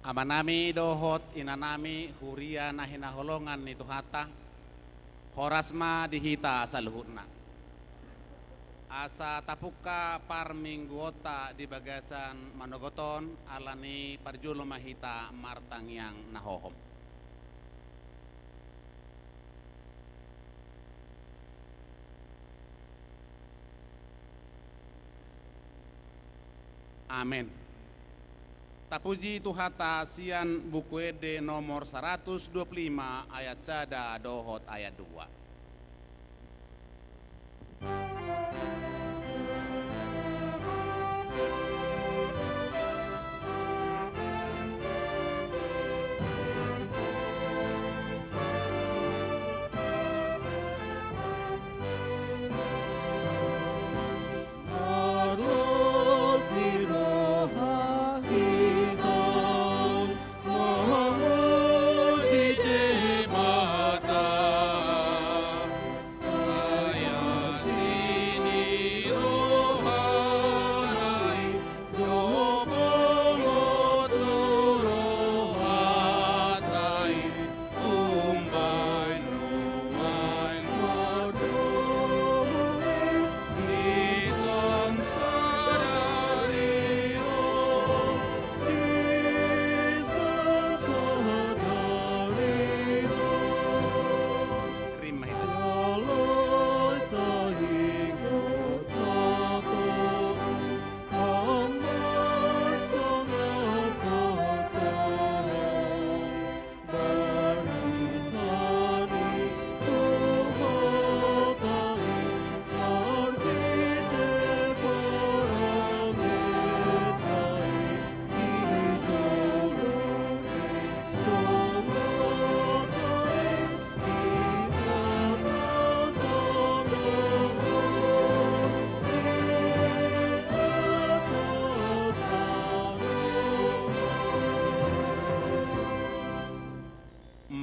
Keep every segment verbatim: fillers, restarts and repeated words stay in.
Amanami dohot inanami, huria na hinaholongan ni Tuhanta, horas ma di hita saluhutna. Asa tapungka parmingguonta di bagasan manogot on, ala ni parjolo ma hita martangiang na hohom. Amen. Tapuji Tuhanta sian Buku Ende nomor saratus dua pulu lima ayat sada dohot ayat dua.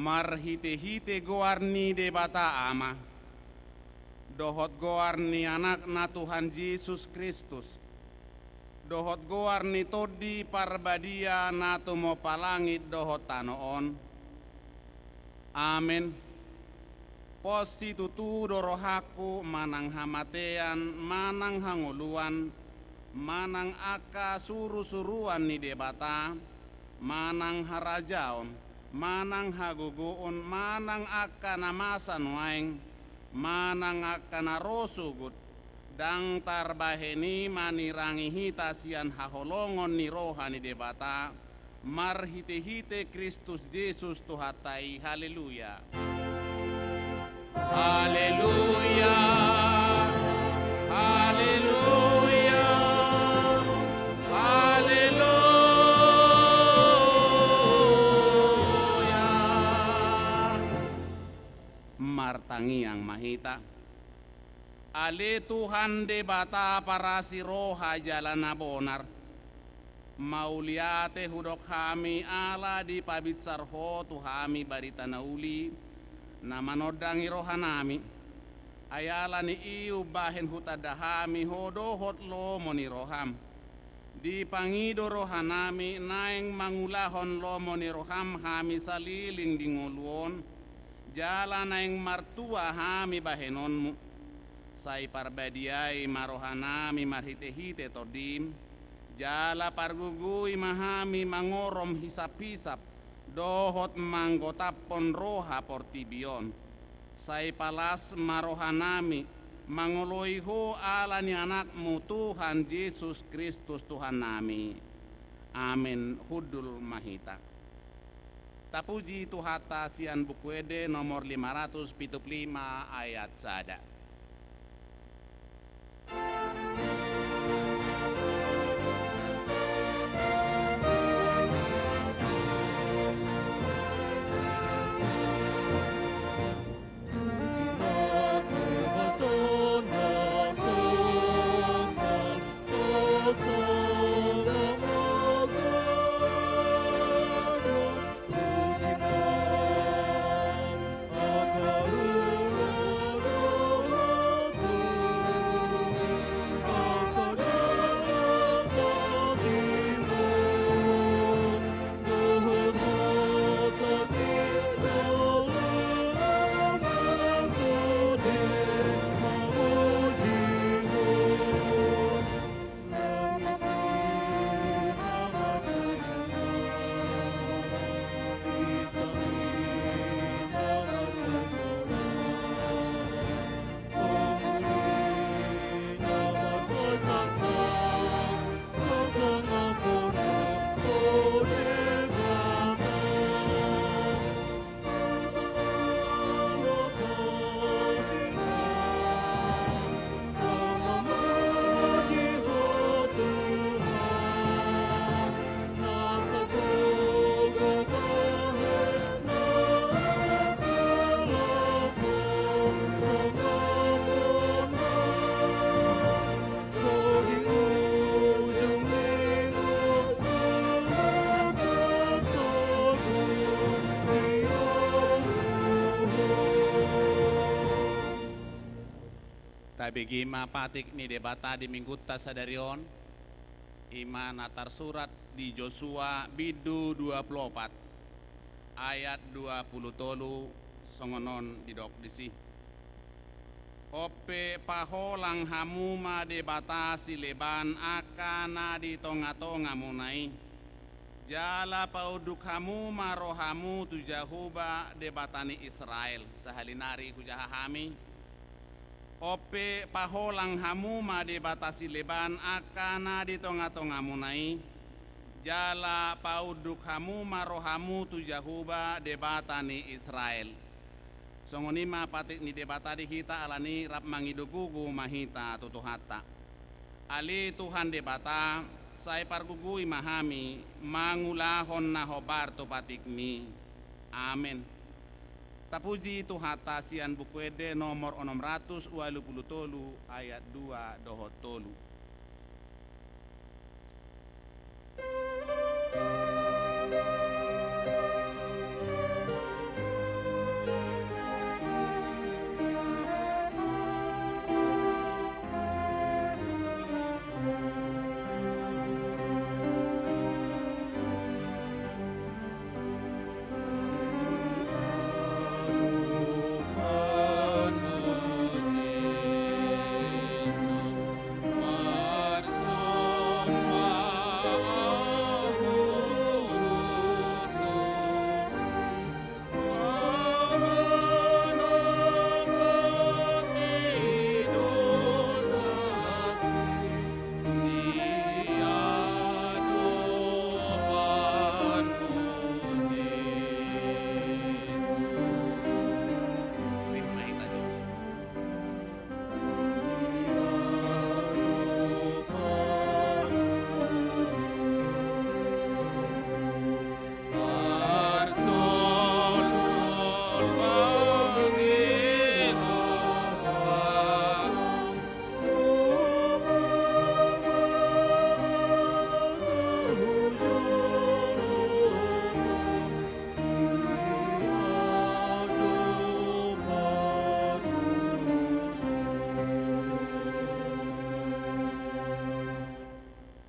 Marhitehite goar ni Debata Ama, dohot goar ni Anakna Tuhan Jesus Kristus, dohot goar ni Tondi Parbadia na tumompa langit dohot tano on. Amen. Pos situtu do rohangku manang hamatean, manang hangoluan, manang angka surusuruan ni Debata, manang harajaon, manang hagogoon, manang angka na masa nuaeng, manang angka na ro sogot, ndang tarbahen i manirangi hita sian haholongon ni roha ni Debata, marhitehite Kristus Jesus Tuhanta i. Haleluya. Haleluya. Haleluya. Haleluya. Martangiang ma hita. Ale Tuhan Debata parasi roha jala na bonar, mauliate hudok hami ala dipabinsar Ho tu hami barita na uli, na manondangi rohanami. Ai ala ni i umbahen hutanda hami Ho dohot lomo ni roham. Dipangido rohanami naeng mangulahon lomo ni roham hami saleleng di ngolu on, jala naeng martua hami bahenonmu. Sai parbadiai ma rohanami marhitehite Tondim, jala pargogoi ma hami mangorom hisaphisap dohot manggotaphon roha portibi on. Sai palas ma rohanami mangoloi Ho ala ni Anakmu Tuhan Jesus Kristus Tuhannami. Amen. Hundul ma hita. Tapuji Tuhanta sian Buku Ende nomor lima ratus pitu pulu lima ayat sada. Tabege ma patik ni Debata di Minggunta sadari on, i ma na tarsurat di Josua bindu dua pulu opat, ayat dua pulu tolu, songon on didok disi: On pe paholang hamu ma debata sileban angka na di tongatongamuna i, jala paunduk hamu ma rohamu tu Jahowa Debata ni Israel. Sahali nari hujaha hami. On pe paholang hamu ma debata sileban angka na di tongatongamuna i, jala paunduk hamu ma rohamu tu Jahowa Debata ni Israel. Songon i ma patik ni Debata di hita, alani rap mangido gogo ma hita tu Tuhanta. Ale Tuhan Debata, sai pargogoi ma hami mangulahon na hombar tu patikmi. Amen. Tapuji Tuhanta sian Buku Ende nomor onom ratus ualu pulu tolu, ayat dua dohot tolu.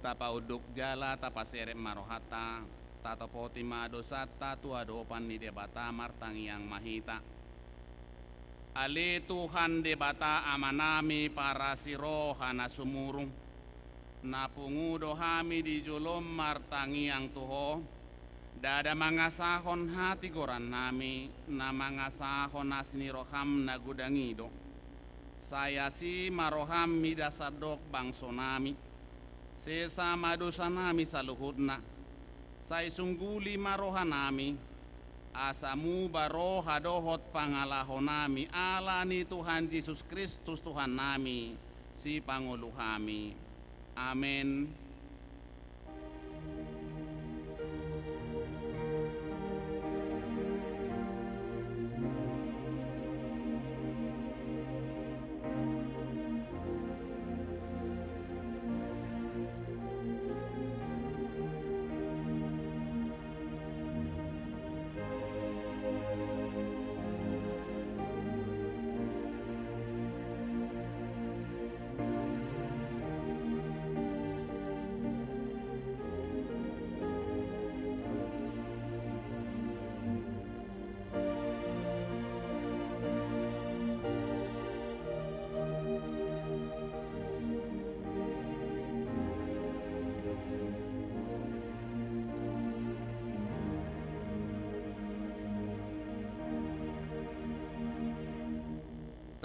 Tapaunduk jala tapaserep ma rohanta, tatopoti ma dosanta tu adopan ni Debata, martangiang ma hita. Ale Tuhan Debata Amanami parasi roha na sumurung, na pungu do hami di jolom martangiang tu Ho, ndada mangasahon hatigorannami, na mangasahon asi ni roham na godang i do. Sai asi ma roham mida sandok bangsonami, sesa ma dosanami saluhutna, sai sungguli ma rohanami, asa muba roha dohot pangalahonami, ala ni Tuhan Jesus Kristus Tuhannami, Sipangolu hami. Amen.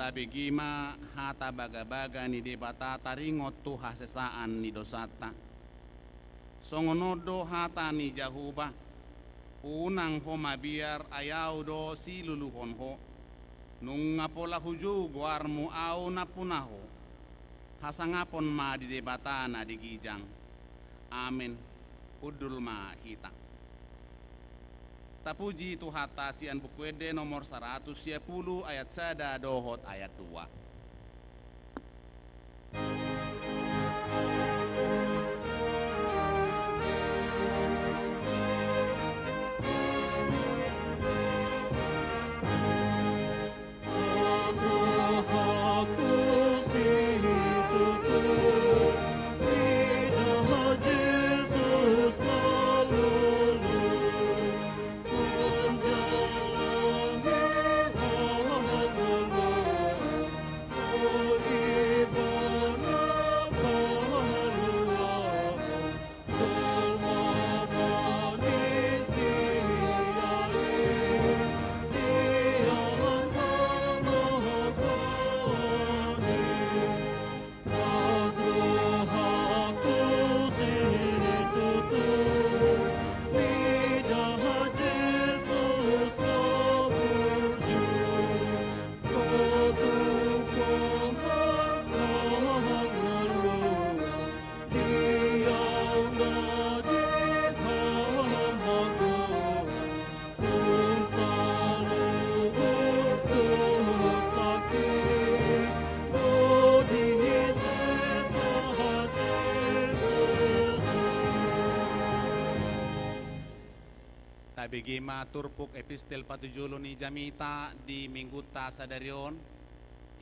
Tabege ma hata bagabaga ni Debata taringot tu hasesaan ni dosanta. Songon on do hata ni Jahowa: Unang ho mabiar, ai Ahu do siluluhon ho. Nunga pola hujou goarmu, Ahu nampuna ho. Hasangapon ma di Debata na di ginjang. Amen. Hundul ma hita. Tapuji Tuhanta sian Buku Ende nomor saratus sia pulu ayat sada dohot ayat dua. Pigi ma turpuk epistel patujolo ni jamita di minggunta sadari on,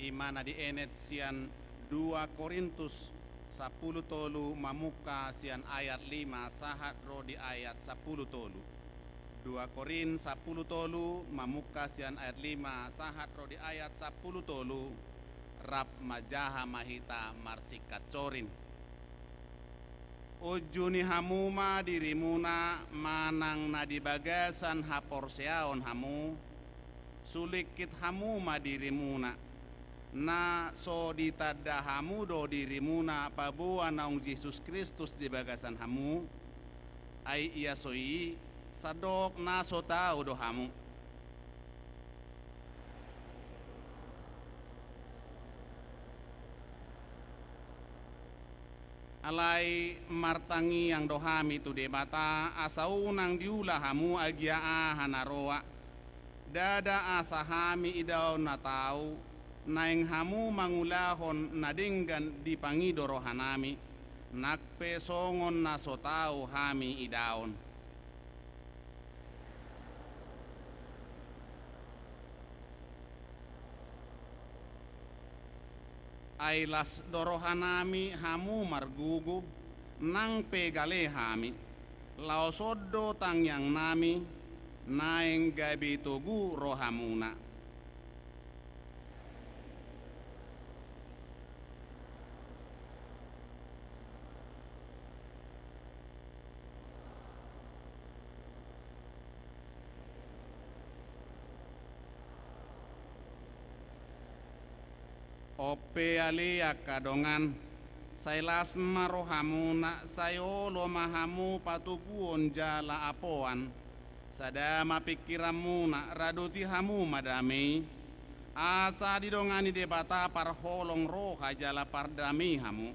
i ma na dienet sian dua Korintus sampulu tolu mamungka sian ayat lima sahat ro di ayat sampulu tolu. Dua Korint sampulu tolu mamungka sian ayat lima sahat ro di ayat sampulu tolu. Rap manjaha ma hita marsingkat sorin. Unjuni hamu ma dirimuna manang na di bagasan haporseaon hamu, sulingkit hamu ma dirimuna, na so ditanda hamu do dirimuna paboa naung Jesus Kristus di bagasan hamu? Ai ia so i, sandok na so tau do hamu. Alai martangiang do hami tu Debata, asa unang diula hamu agia aha na roa. Ndada asa hami idaon na tau, naeng hamu mangulahon na denggan dipangido rohanami, nang pe songon na so tau hami idaon. Ai las do rohanami hamu margugu, nang pe gale hami. Laos on do tangiangnami, naeng gabe togu rohamuna. On pe ale angka dongan, sai las ma rohamuna, sai olo ma hamu patoguon jala apoan, sada ma pingkiranmuna, radoti hamu ma dame i, asa didongani Debata parholong roha jala pardame hamu.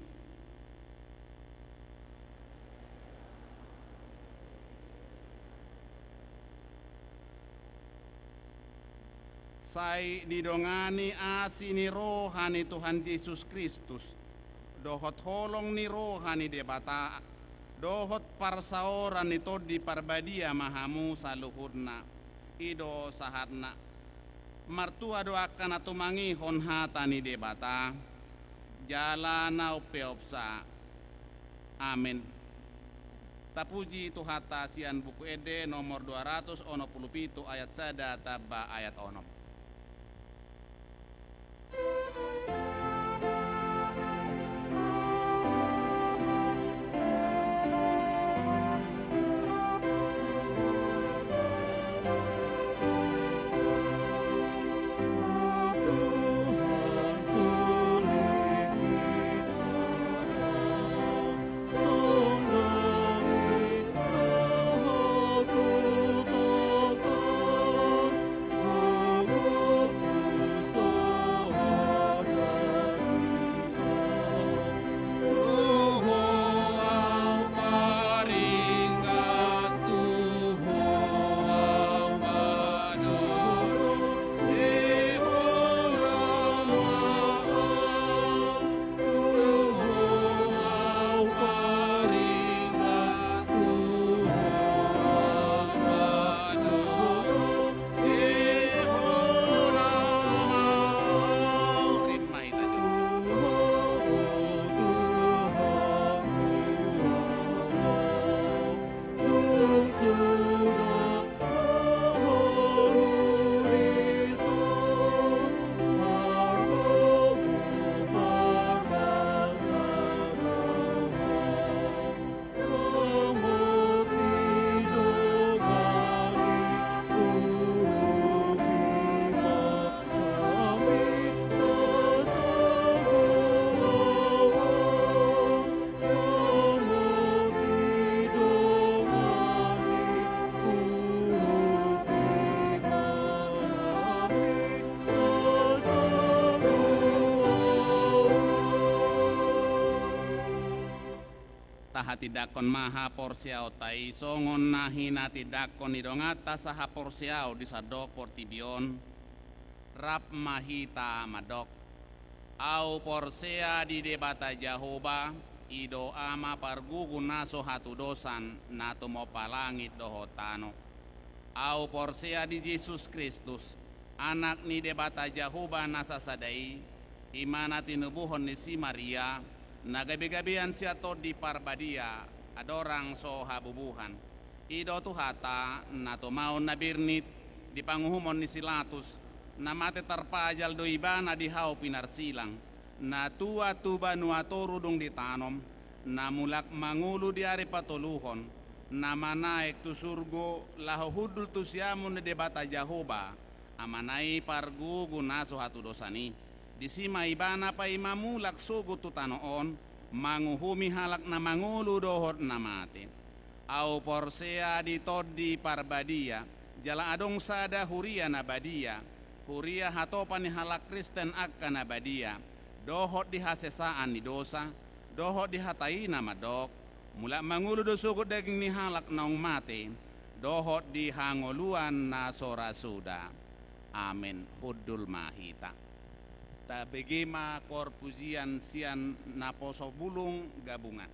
Sai didongani asi ni roha ni Tuhan Jesus Kristus, dohot holong ni roha ni Debata, dohot parsaoran ni Tondi Parbadia ma hamu saluhutna. I do sahatna. Martua do angka na tumangihon hata ni Debata, jala na umpeopsa. Amen. Tapuji Tuhanta sian Buku Ende nomor dua ratus onom pulu pitu ayat sada tamba ayat onom. Tahatindangkon ma haporseaonta i songon na hinatindangkon ni donganta sahaporseaon di sandok portibi on. Rap ma hita mandok: Ahu porsea di Debata Jahowa, i do Ama pargugu na so hatudosan, na tumompa langit dohot tano. Ahu porsea di Jesus Kristus, Anak ni Debata Jahowa na sasada i, i ma na tinubuhon ni si Maria, na gabe-gabean sian Tondi Parbadia, andorang so habubuhan. I do Tuhanta, na tumaon na birnit, di panguhumon ni si Latus, na mate tarpajal do ibana di hau pinarsilang, na tuat tu banua toru dung ditanom, na mulak mangolu di ari patoluhon, na manaek tu surgo laho hundul tu siamun ni Debata Jahowa, Amana i pargogo na so hatudosan i. Disi ma ibana paima mulak sogot tu tano on, manguhumi halak na mangolu dohot na mate. Ahu porsea di Tondi Parbadia, jala adong sada huria na badia, huria hatopan ni halak Kristen angka na badia, dohot di hasesaan ni dosa, dohot di hata i na mandok, mulak mangolu do sogot daging ni halak naung mate, dohot di hangoluan na so ra suda. Amen. Hundul ma hita. Tabege ma koor pujian sian naposo bulung gabungan.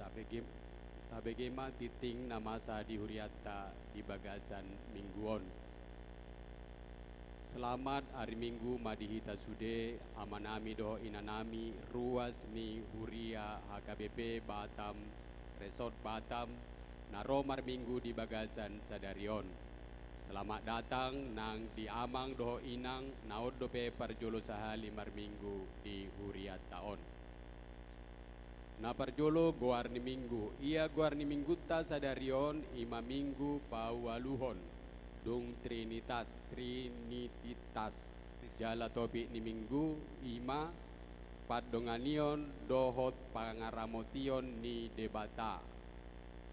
Tabege, tabege ma tingting na masa di hurianta di bagasan minggu on. Selamat ari Minggu ma di hita sude, amanami dohot inanami, ruas ni huria H K B P Batam, Resort Batam, na ro marminggu di bagasan sadari on. Selamat datang nang di amang dohot inang na on dope parjolo sahali marminggu di hurianta on. Na parjolo, goar ni minggu. Ia goar ni minggunta sadari on, i ma Minggu Paualuhon, dung Trinitas, Trinititas. Jala topik ni minggu, i ma pandonganion dohot pangaramotion ni Debata,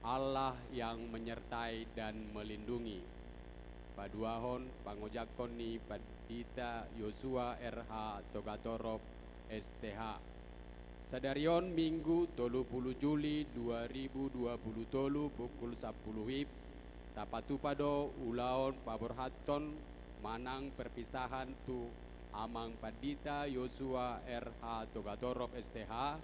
Allah yang menyertai dan melindungi. Paduahon, pangojakhon ni Pandita Yosua R H Togatorop, S T H. Sadari on Minggu tolu pulu Juli dua ribu dua pulu tolu, pukul sampulu wib, tapatupa do ulaon paborhathon manang perpisahan tu Amang Pandita Yosua R H Togatorop, S T H,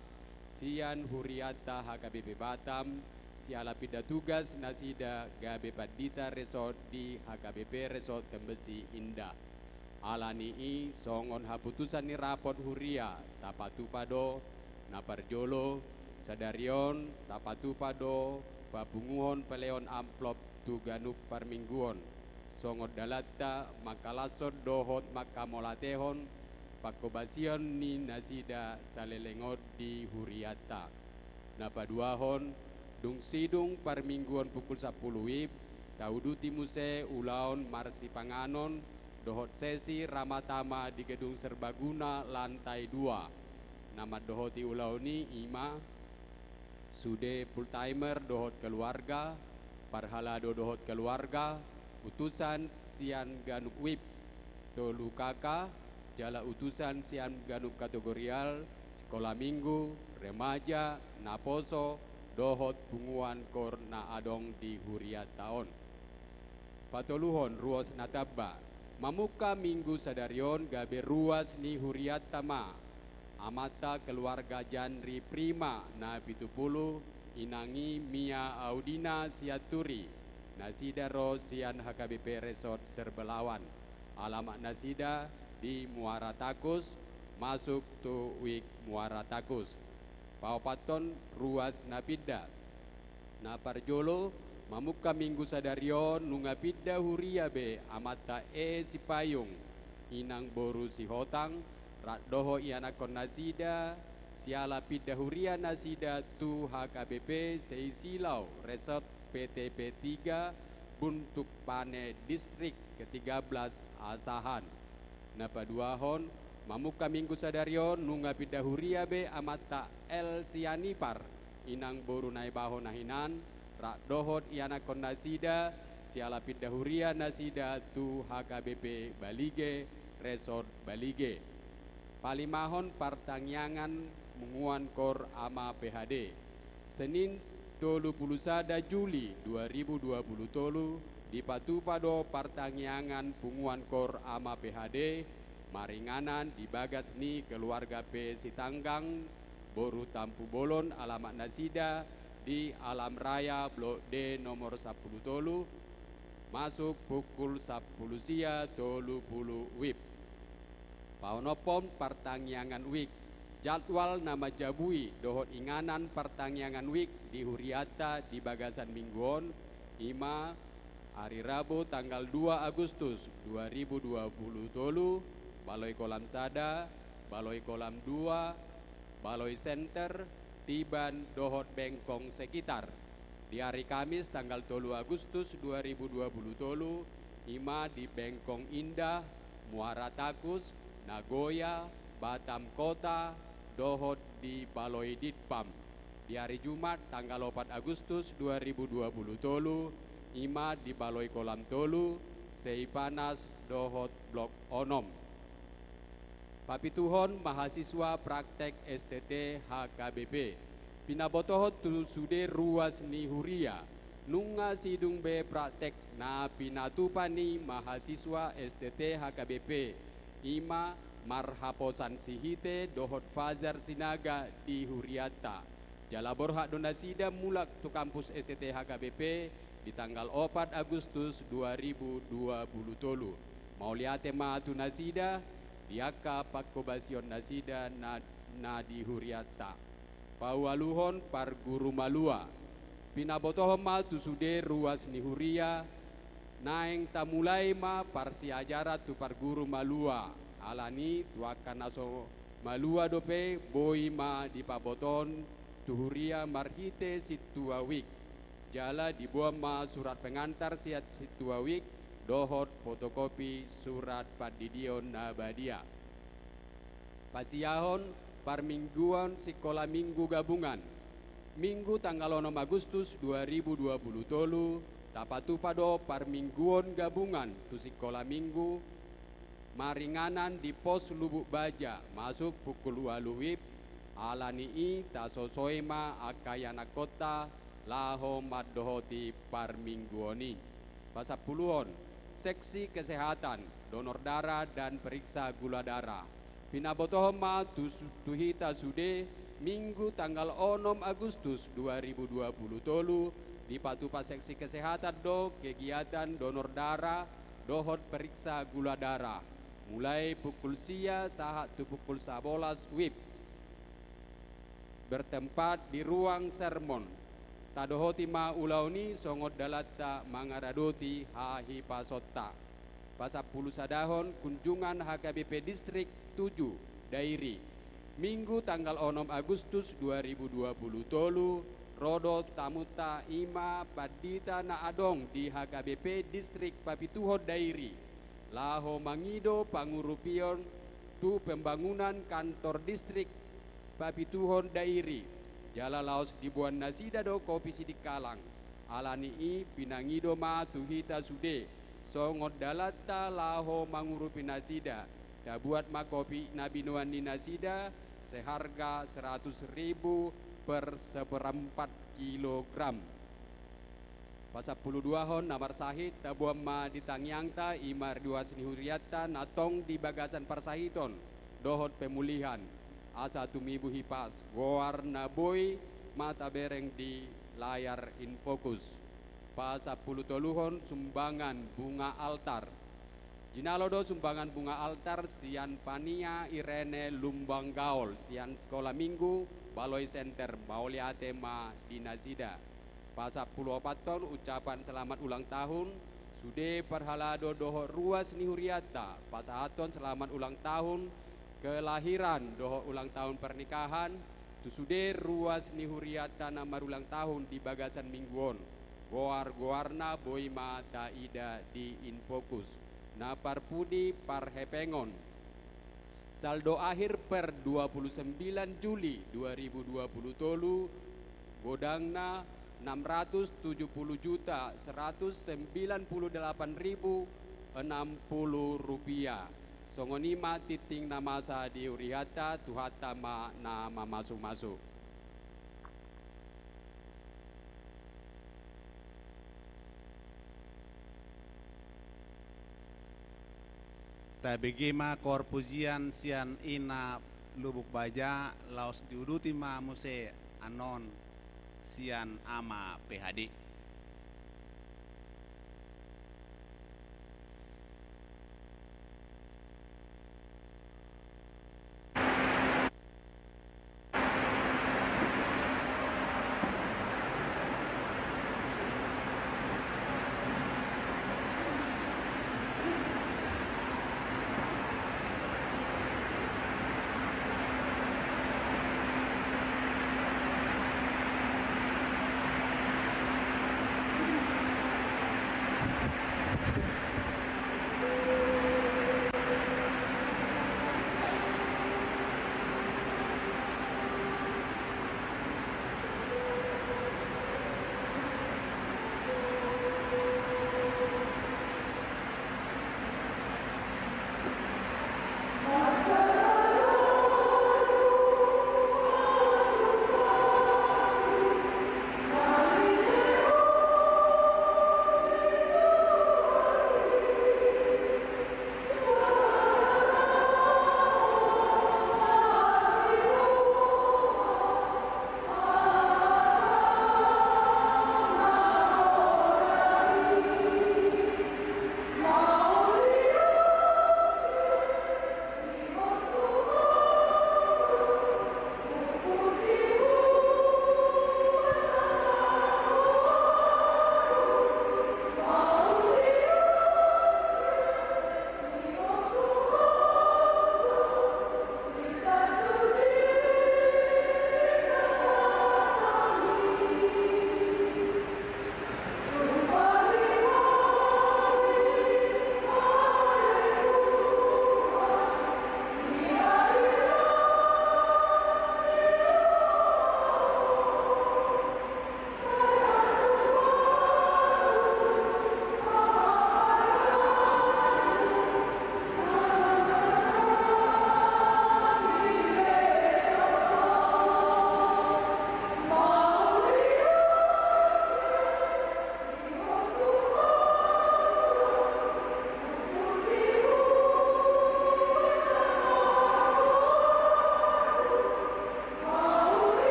sian hurianta H K B P Batam, siala pinda tugas nasida gabe pandita resort di H K B P Resort Tembesi Indah. Ala ni i, songon haputusan ni rapot huria, tapatupa do, na parjolo, sadari on tapatupa do papunguhon peleon amplop tu ganup parmingguon, songon dalanta mangkalashon dohot mangkamauliatehon panghobasion ni nasida saleleng on di hurianta. Na paduahon, dung sidung parmingguon pukul sampulu wib, tauduti muse ulaon marsipanganon dohot sesi ramatama di Gedung Serbaguna lantai dua. Na mandohoti ulaon i, i ma sude full timer dohot keluarga, parhalado dohot keluarga, utusan sian ganup wib, tolu K K, jala utusan sian ganup kategorial, sikola minggu, remaja, naposo, dohot punguan koor na adong di hurianta on. Patoluhon, ruas na tamba. Mamungka Minggu sadari on gabe ruas ni hurianta ma amanta keluarga Janri Prima na pitu pulu, inang i Mia Audina Sianturi, nasida ro sian H K B P Resort Serbelawan, alamat nasida di Muara Takus, masuk tu wik Muara Takus. Paopathon, ruas na pinda. Na parjolo, mamungka Minggu sadari on nunga pinda huria be amanta E Sipayung, inang boru Sihotang, rap dohot ianakhon nasida, siala pinda huria nasida tu H K B P Seisilau Resort P T P tiga, Buntuk Pane, Distrik ketiga belas Asahan. Na paduahon, mamungka Minggu sadari on nunga pinda huria be amanta L Sianipar, inang boru Naibaho na hinan, rap dohot ianakhon nasida, siala pinda huria nasida tu H K B P Balige, Resort Balige. Palimahon, partangiangan punguan koor Ama P H D. Senin tolu pulu sada Juli dua ribu dua pulu tolu, dipatupa do partangiangan punguan koor Ama P H D, maringanan di bagas ni keluarga P Sitanggang, boru Tampubolon, alamat nasida di Alam Raya Blok D nomor sampulu tolu, masuk pukul sampulu sia tolu pulu wib. Paonomhon, partangiangan wik. Jadwal na manjabui dohot inganan partangiangan wik di hurianta di bagasan minggu on, i ma ari Rabu tanggal dua Agustus dua ribu dua pulu tolu, Baloi Kolam sada, Baloi Kolam dua, Baloi Center, Tiban dohot Bengkong sekitar. Di ari Kamis tanggal tolu Agustus dua ribu dua pulu tolu, i ma di Bengkong Indah, Muara Takus, Nagoya, Batam Kota, dohot di Baloi Ditpam. Di ari Jumat tanggal opat Agustus dua ribu dua pulu tolu, i ma di Baloi Kolam tolu, Seipanas dohot Blok onom. Papituhon, mahasiswa praktek S T T H K B P. Pinabotohon tu sude ruas ni huria, nunga sidung be praktek na pinatupa ni mahasiswa S T T H K B P, i ma marhaposan sihite dohot fajar sinaga di hurianta. Jala borhat do nasida mulak tu kampus S T T H K B P di tanggal opat Agustus dua ribu dua puluh tolu. Mauliate ma tu nasida di angka panghobasion nasida na, na di hurianta. Paualuhon parguru malua. Pinabotohon ma tu sude ruas ni huria, naeng tamulai ma parsiajaran tu parguru malua, alani tu angka na so malua dope boi ma dipabotohon tu huria marhite sintua wik. Jala diboan ma surat pengantar sian sintua wik dohot fotokopi surat pandidion na badia. Pasiahon parmingguon sikola minggu gabungan. Minggu tanggal onom Agustus dua ribu dua puluh tolu, tapatupa do parmingguon gabungan tu sikola minggu maringanan di pos Lubuk Baja, masuk pukul ualu wib, alani i tasosoi ma angka ianakhonta laho mandohoti parmingguon i. Pasampuluhon, seksi kesehatan, donor darah dan periksa gula darah. Pinabotohon ma tu, tu hita sude, Minggu tanggal onom Agustus dua ribu dua puluh tolu, dipatupa seksi kesehatan do kegiatan donor darah dohot periksa gula darah, mulai pukul sia sahat tu pukul sabolas wib. Bertempat di ruang sermon. Tadohoti ma ulaon i songon dalanta mangaradoti hahipasonta. Pasampulusadahon, kunjungan H K B P Distrik tujuh Dairi. Minggu tanggal onom Agustus dua ribu dua puluh tolu, ro do tamunta, i ma pandita na adong di H K B P Distrik Papituhon Dairi, laho mangido pangurupion tu pembangunan kantor distrik Papituhon Dairi, jala laos diboan nasida do kopi sidikalang. Alani i pinangido ma tu hita sude, songon dalanta laho mangurupi nasida, tabuat ma kopi na binoan ni nasida seharga seratus ribu per seperempat kilogram. Pasampuluduahon, na marsahit taboan ma di tangiangta, i ma ruas ni hurianta na tong di bagasan parsahiton dohot pemulihan, asa tumibu hipas, goar na boi ma tabereng di layar Infokus. Pasampulutoluhon, sumbangan bunga altar. Jinalo do sumbangan bunga altar sian Pania Irene Lumban Gaol sian Sikola Minggu Baloi Center, mauliate ma di nasida. Pasampuluopathon, ucapan selamat ulang tahun, sude parhalado dohot ruas ni hurianta pasahathon selamat ulang tahun kelahiran dohot ulang tahun pernikahan tu sude ruas ni hurianta na marulang tahun di bagasan minggu on. Goar-goarna boi ma taida di Infokus. Na parpudi parhepengon. Saldo akhir per dua puluh sembilan Juli dua ribu dua puluh tolu, godangna enam ratus tujuh puluh juta seratus sembilan puluh delapan ribu enam puluh rupiah. Songon i ma tingting na masa di hurianta, Tuhanta ma na mamasu-masu. Tabege ma koor pujian sian Ina Lubuk Baja, laos diuduti ma muse annon sian Ama P H D.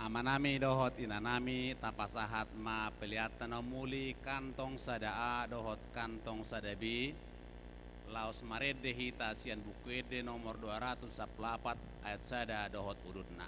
Amanami dohot inanami, tapasahat ma peleanta na umuli, kantong sada A dohot kantong sada B. Laos marende hita sian Buku Ende nomor dua ratus sampulu opat, ayat sada dohot udutna.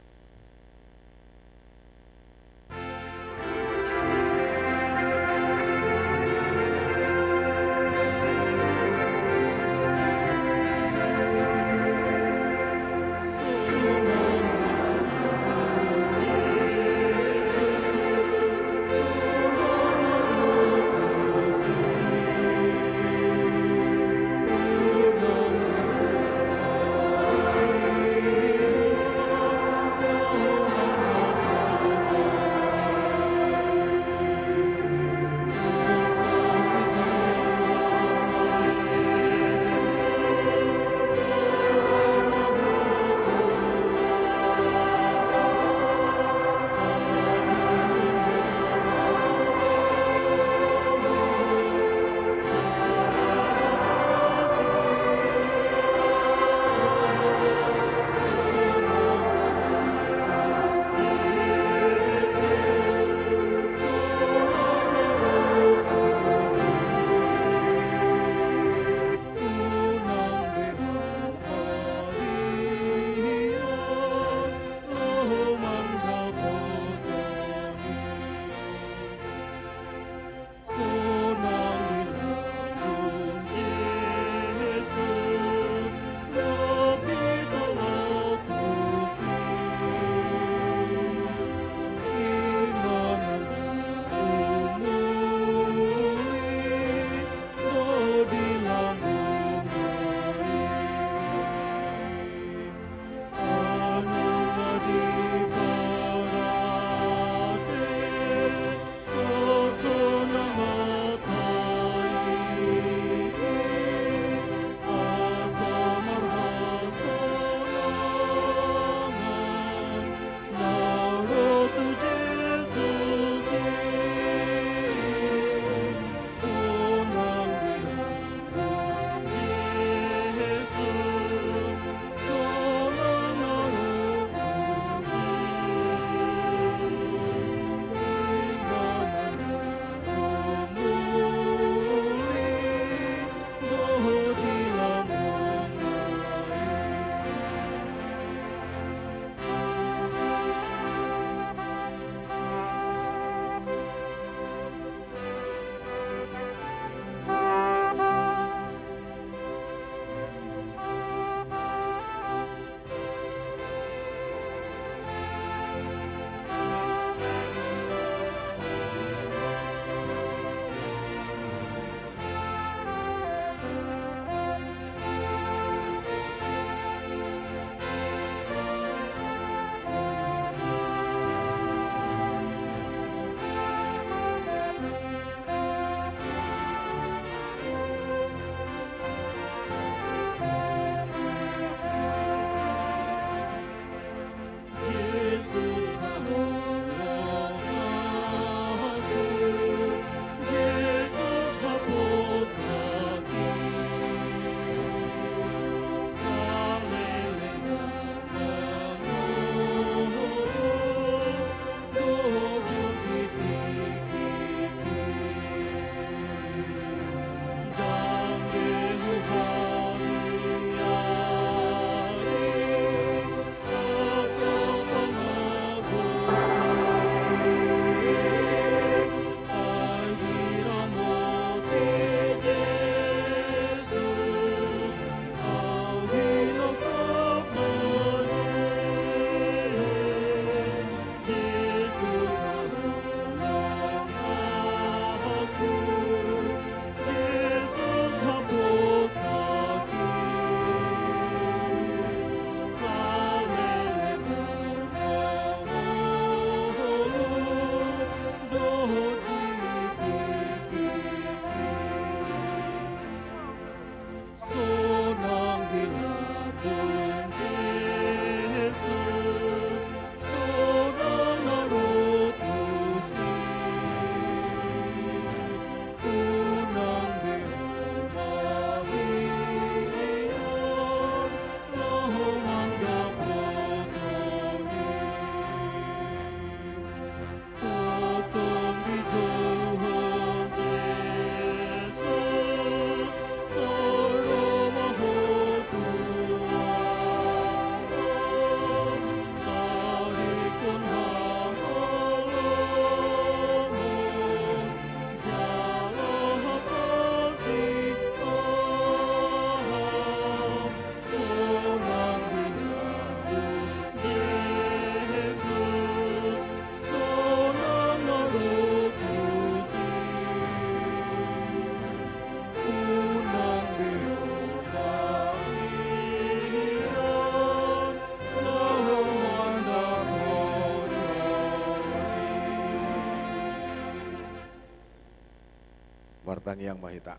Tangiang ma hita.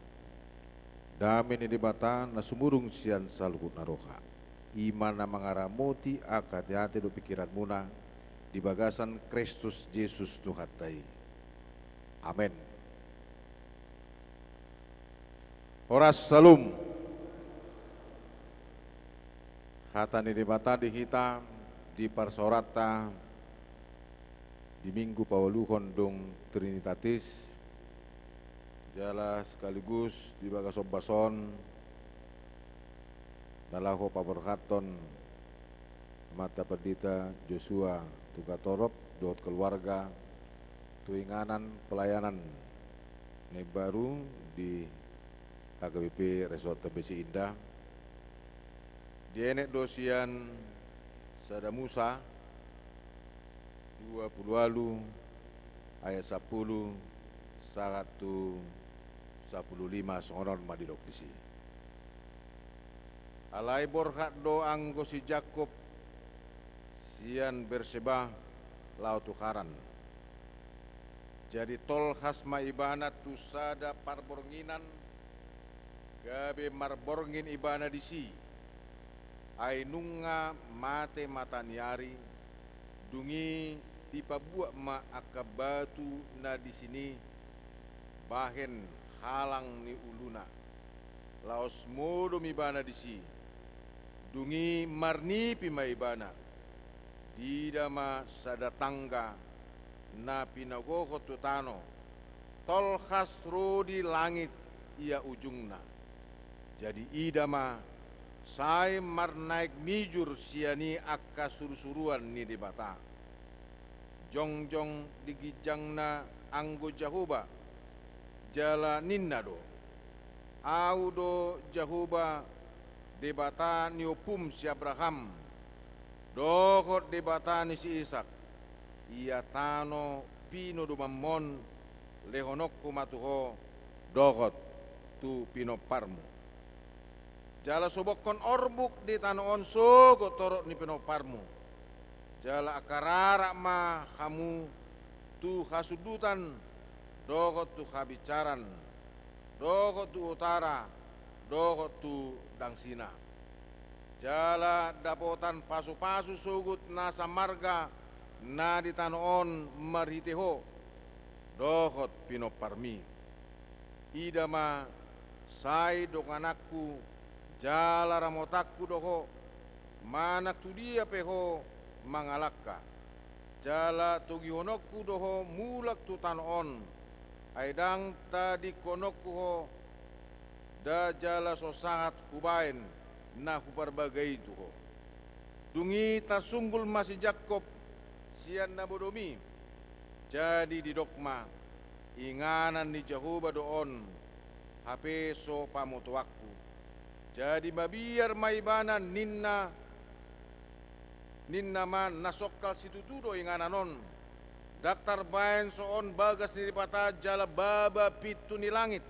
Dame ni Debata na sumurung sian saluhut na roha, i ma na mangaramoti angka ateate dohot pingkiranmuna di bagasan Kristus Jesus Tuhanta i. Amen. Horas, Syalom. Hata ni Debata di hita di parsaoranta di Minggu paualuhon dung Trinitatis, jala sekaligus di bagas ombas on na laho paborhathon Amanta Pandita Josua Tuggatorop dohot keluarga tu inganan pelayanan na imbaru di H K B P Resort Tambesi Indah. Dienet do sian Sada Musa dua pulu ualu ayat sampulu sahat tu sampulu lima, songon on ma didok disi. Alai borhat do anggo si Jakkob sian Berseba laho tu Haran. Jadi tolhas ma ibana tu sada parbornginan, gabe marborngin ibana disi. Ai nunga mate mataniari, dung i dipabuat ma angka batu na disi ni bahen halang ni uluna. Laos modom ibana disi. Dung i marnipi ma ibana. Diida ma sada tangga na pinagohon tu tano, tolhas ro di langit ia ujungna. Jadi ida ma, sai marnaek mijur sian i angka surusuruan ni Debata. Jongjong di ginjangna anggo Jahowa, jala ninna do: Ahu do Jahowa, Debata ni ompum si Abraham, dohot Debata ni si Isak. Ia tano pinodomanmon lehononku ma tu ho dohot tu pinomparmu. Jala sobokhon orbuk di tano on sogot torop ni pinomparmu. Jala angka rarak ma hamu tu hasundutan dohot tu habinsaran, dohot tu utara, dohot tu dangsina. Jala dapotan pasupasu sogot nasa marga na di tano on marhite ho, dohot pinomparmi. Ida ma, sai dongananku jala ramotanku do ho, manang tu dia pe ho mangalangka. Jala togihononku do ho mulak tu tano on, ai ndang tadingkononku ho nda jala so sahat hubaen na huparbaga i tu ho. Dung i tarsunggul ma si Jakkob sian na modom i. Jadi didok ma: Inganan ni Jahowa do on, hape so pamotoanku. Jadi mabiar ma ibana, ninna, ninna ma: Na songkal situtu do inganan on. Ndang tarbaen so on bagas ni Debata jala baba pintu ni langit.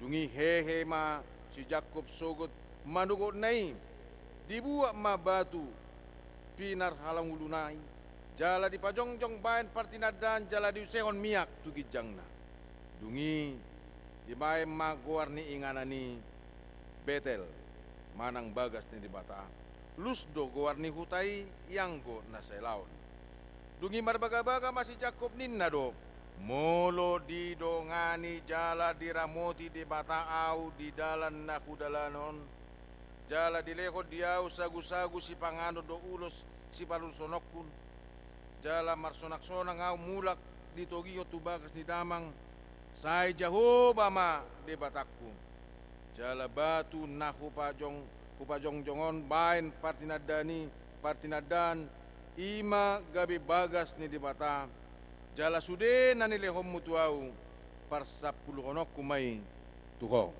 Dung i hehe ma si Jakkob sogot manogotna i. Dibuat ma batu pinarhalanguluna i, jala dipajongjong baen partinandaan jala diusehon miak tu ginjangna. Dung i dibaen ma goar ni inganan i Betel, manang bagas ni Debata. Lus do goar ni huta i ianggo na sailaon. Dung i marbagabaga ma si Jakkob, ninna do: Molo didongani jala diramoti Debata ahu di dalan na hudalanon, jala dilehon di ahu sagusagu sipanganon dohot ulos sipalulusononku, jala marsonaksonang ahu mulak ditogihon tu bagas ni damang, sai Jahowa ma Debatangku. Jala batu na hupajong, hupajongjong on baen partinandaan i, partinandaan, i ma gabe bagas ni Debata, jala sude na nilehonmu tu ahu, parsampuluhononku ma i tu ho.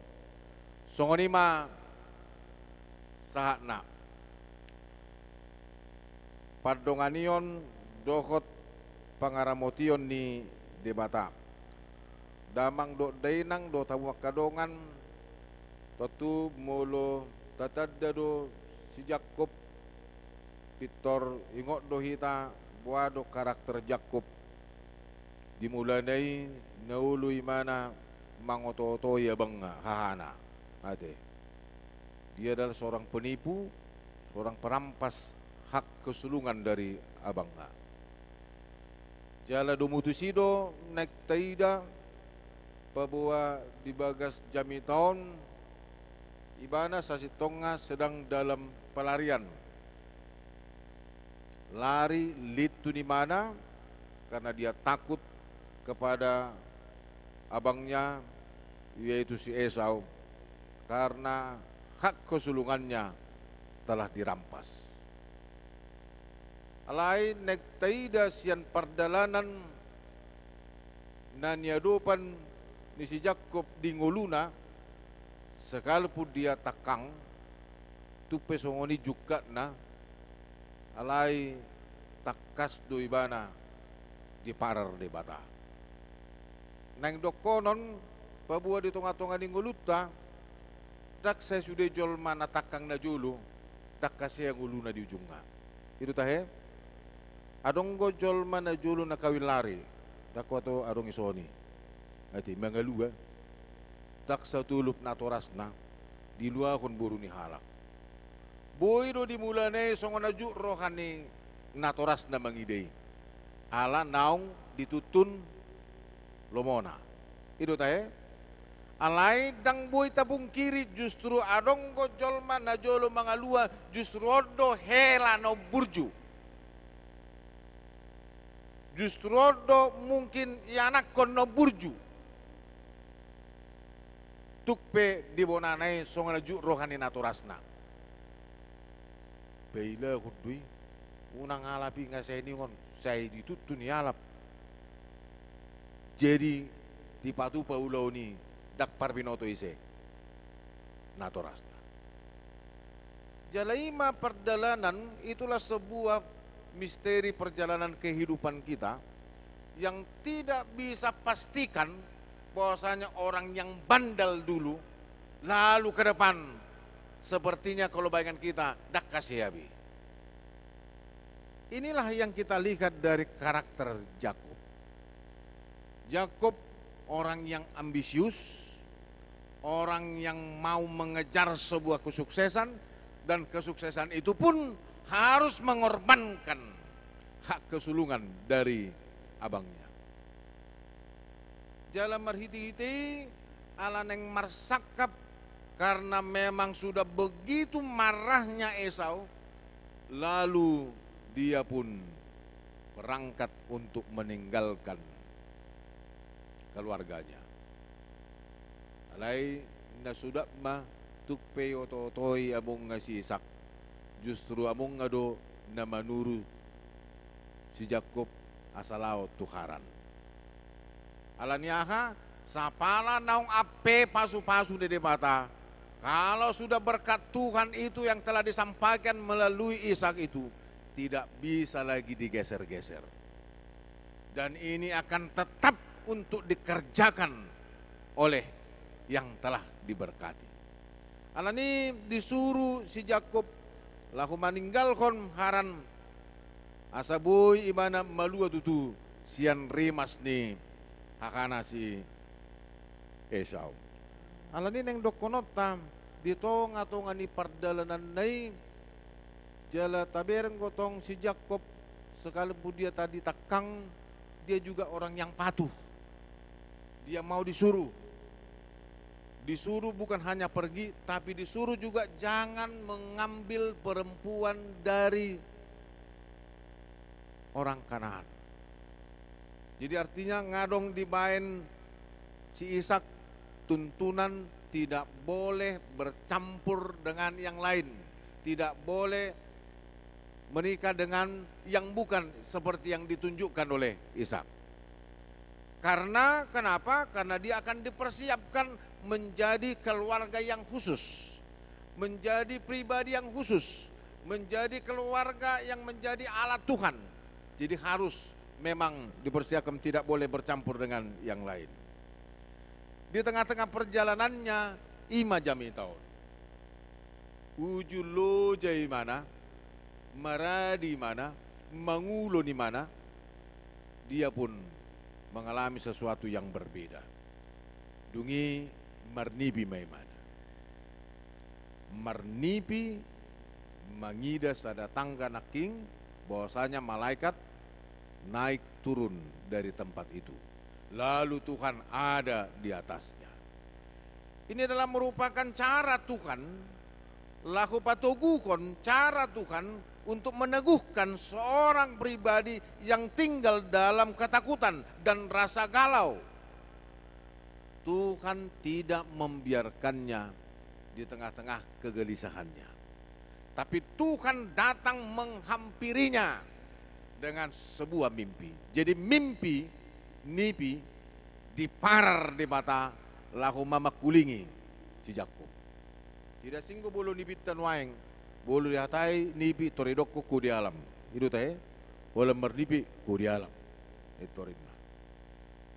Songon i ma sahatna pandonganion dohot pangaramotion ni Debata. Damang dohot dainang dohot hamu angka dongan, tontu molo tatanda do si Jakkob, pintor ingot do hita boha do karakter Jakkob. Di mulana i na olo ibana mangoto-otoi abangna, hahana. Ate. Dia adalah seorang penipu, seorang perampas hak kesulungan dari abangna. Jala domu tusi do naeng taida paboa di bagas jamita on ibana sasintongna sedang dalam pelarian. Lari lintun ibana karena dia takut kepada abangnya, yaitu si Esau, karena hak kesulungannya telah dirampas. Alai naeng taida sian pardalanan na niadopan ni si Jakkob di ngoluna, sekalipun dia tangkang, tung pe songon i jungkatna, alai tangkas do ibana diparar Debata. Naeng dohonon, paboa di tonga-tonga ni ngolunta, ndang sai sude jolma na tangkang najolo, ndang hasea ngoluna di ujungna. I do tahe? Adong do jolma najolo na kawin lari, ndang huboto adong i songon i. Ate, mangalua. Ndang satolop natorasna diluahon boru ni halak. Boi do di mulana i songon na juk roha ni natorasna mangida i. Ala naung dituntun lomona. I do tahe? Alai ndang boi tapungkiri, justru adong do jolma najolo mangalua, justru on do hela na umburju. Justru on do mungkin ianakhon na umburju. Tung pe di bonana i songon na juk roha ni natorasna. Pailahon do i, unang alap i nga sai ningon, sai dituntun ialap. Jadi dipatupa ulaon i, ndang parbinoto ise natorasna. Jala i ma pardalanan, itulah sebuah misteri perjalanan kehidupan kita yang tidak bisa pastikan bahwasanya orang yang bandel dulu, lalu ke depan, sepertinya kalau bayangan kita, ndang hasea be. Inilah yang kita lihat dari karakter Yakub. Yakub orang yang ambisius, orang yang mau mengejar sebuah kesuksesan, dan kesuksesan itu pun harus mengorbankan hak kesulungan dari abangnya. Jala marhite-hite i ala naeng marsangkap, karena memang sudah begitu marahnya Esau, lalu dia pun berangkat untuk meninggalkan keluarganya. Alai na suda ma tung pe dioto-otoi amongna si Ishak, justru amongna do na manuru si Yakub asa laho tu Haran. Ala ni aha? Sapala naung ampe pasu-pasu ni Debata, kalau sudah berkat Tuhan itu yang telah disampaikan melalui Ishak itu, tidak bisa lagi digeser-geser. Dan ini akan tetap untuk dikerjakan oleh yang telah diberkati. Ala ni i disuru si Yakub laho maninggalhon Haran, asa boi ibana malua tutu sian rimas ni hahana si Esau. Ala ni i naeng dohononta, di tonga-tonga ni pardalananna i, jala tabereng do tong si Yakub, sekalipun dia tadi tangkang, dia juga orang yang patuh. Dia mau disuruh. Disuruh bukan hanya pergi, tapi disuruh juga jangan mengambil perempuan dari orang Kanaan. Jadi artinya nga adong dibaen si Ishak tuntunan tidak boleh bercampur dengan yang lain, tidak boleh menikah dengan yang bukan seperti yang ditunjukkan oleh Ishak. Karena kenapa? Karena dia akan dipersiapkan menjadi keluarga yang khusus, menjadi pribadi yang khusus, menjadi keluarga yang menjadi alat Tuhan. Jadi harus memang dipersiapkan, tidak boleh bercampur dengan yang lain. Di tengah-tengah perjalanannya, i ma jamita on. Uju loja ibana, maradi ibana, mangulon ibana, dia pun mengalami sesuatu yang berbeda. Dung i marnipi ma imana. Marnipi mangida sada tangga nangkin, bahwasanya malaikat naik turun dari tempat itu. Lalu Tuhan ada di atasnya. Ini adalah merupakan cara Tuhan laho patoguhon, cara Tuhan untuk meneguhkan seorang pribadi yang tinggal dalam ketakutan dan rasa galau. Tuhan tidak membiarkannya di tengah-tengah kegelisahannya. Tapi Tuhan datang menghampirinya dengan sebuah mimpi. Jadi mimpi, nipi, diparar Debata laho mamangkulingi si Jakkob. Tidak singgo molo nipinta nuaeng, molo dihatai nipi, tor didokkon ho di alam. I do tahe, holan marnipi ho di alam. Itu rinna.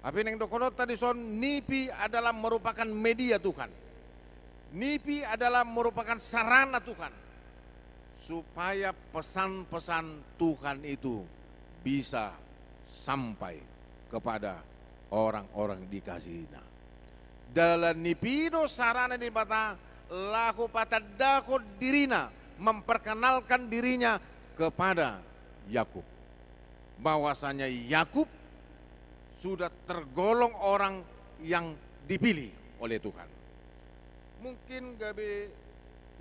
Tapi naeng dohononta dison, nipi adalah merupakan media Tuhan. Nipi adalah merupakan sarana Tuhan supaya pesan-pesan Tuhan itu bisa sampai kepada orang-orang dikasihi-Na. Dalan nipi do sarana ni Debata laho patandahon diri-Na, memperkenalkan diri-Na kepada Yakub, bahwasanya Yakub sudah tergolong orang yang dipilih oleh Tuhan. Mungkin gabe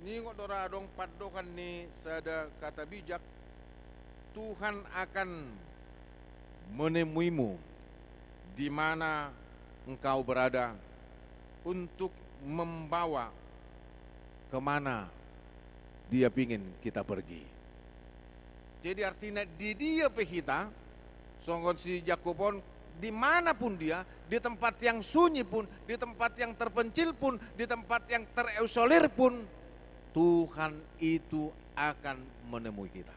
niingot do ra adong pandohan ni sada kata bijak, Tuhan akan menemuimu di mana engkau berada untuk membawa kemana Dia pingin kita pergi. Jadi artina di dia pe hita, songon si Jakkob on, di mana pun dia, di tempat yang sunyi pun, di tempat yang terpencil pun, di tempat yang terisolir pun, Tuhan itu akan menemui kita.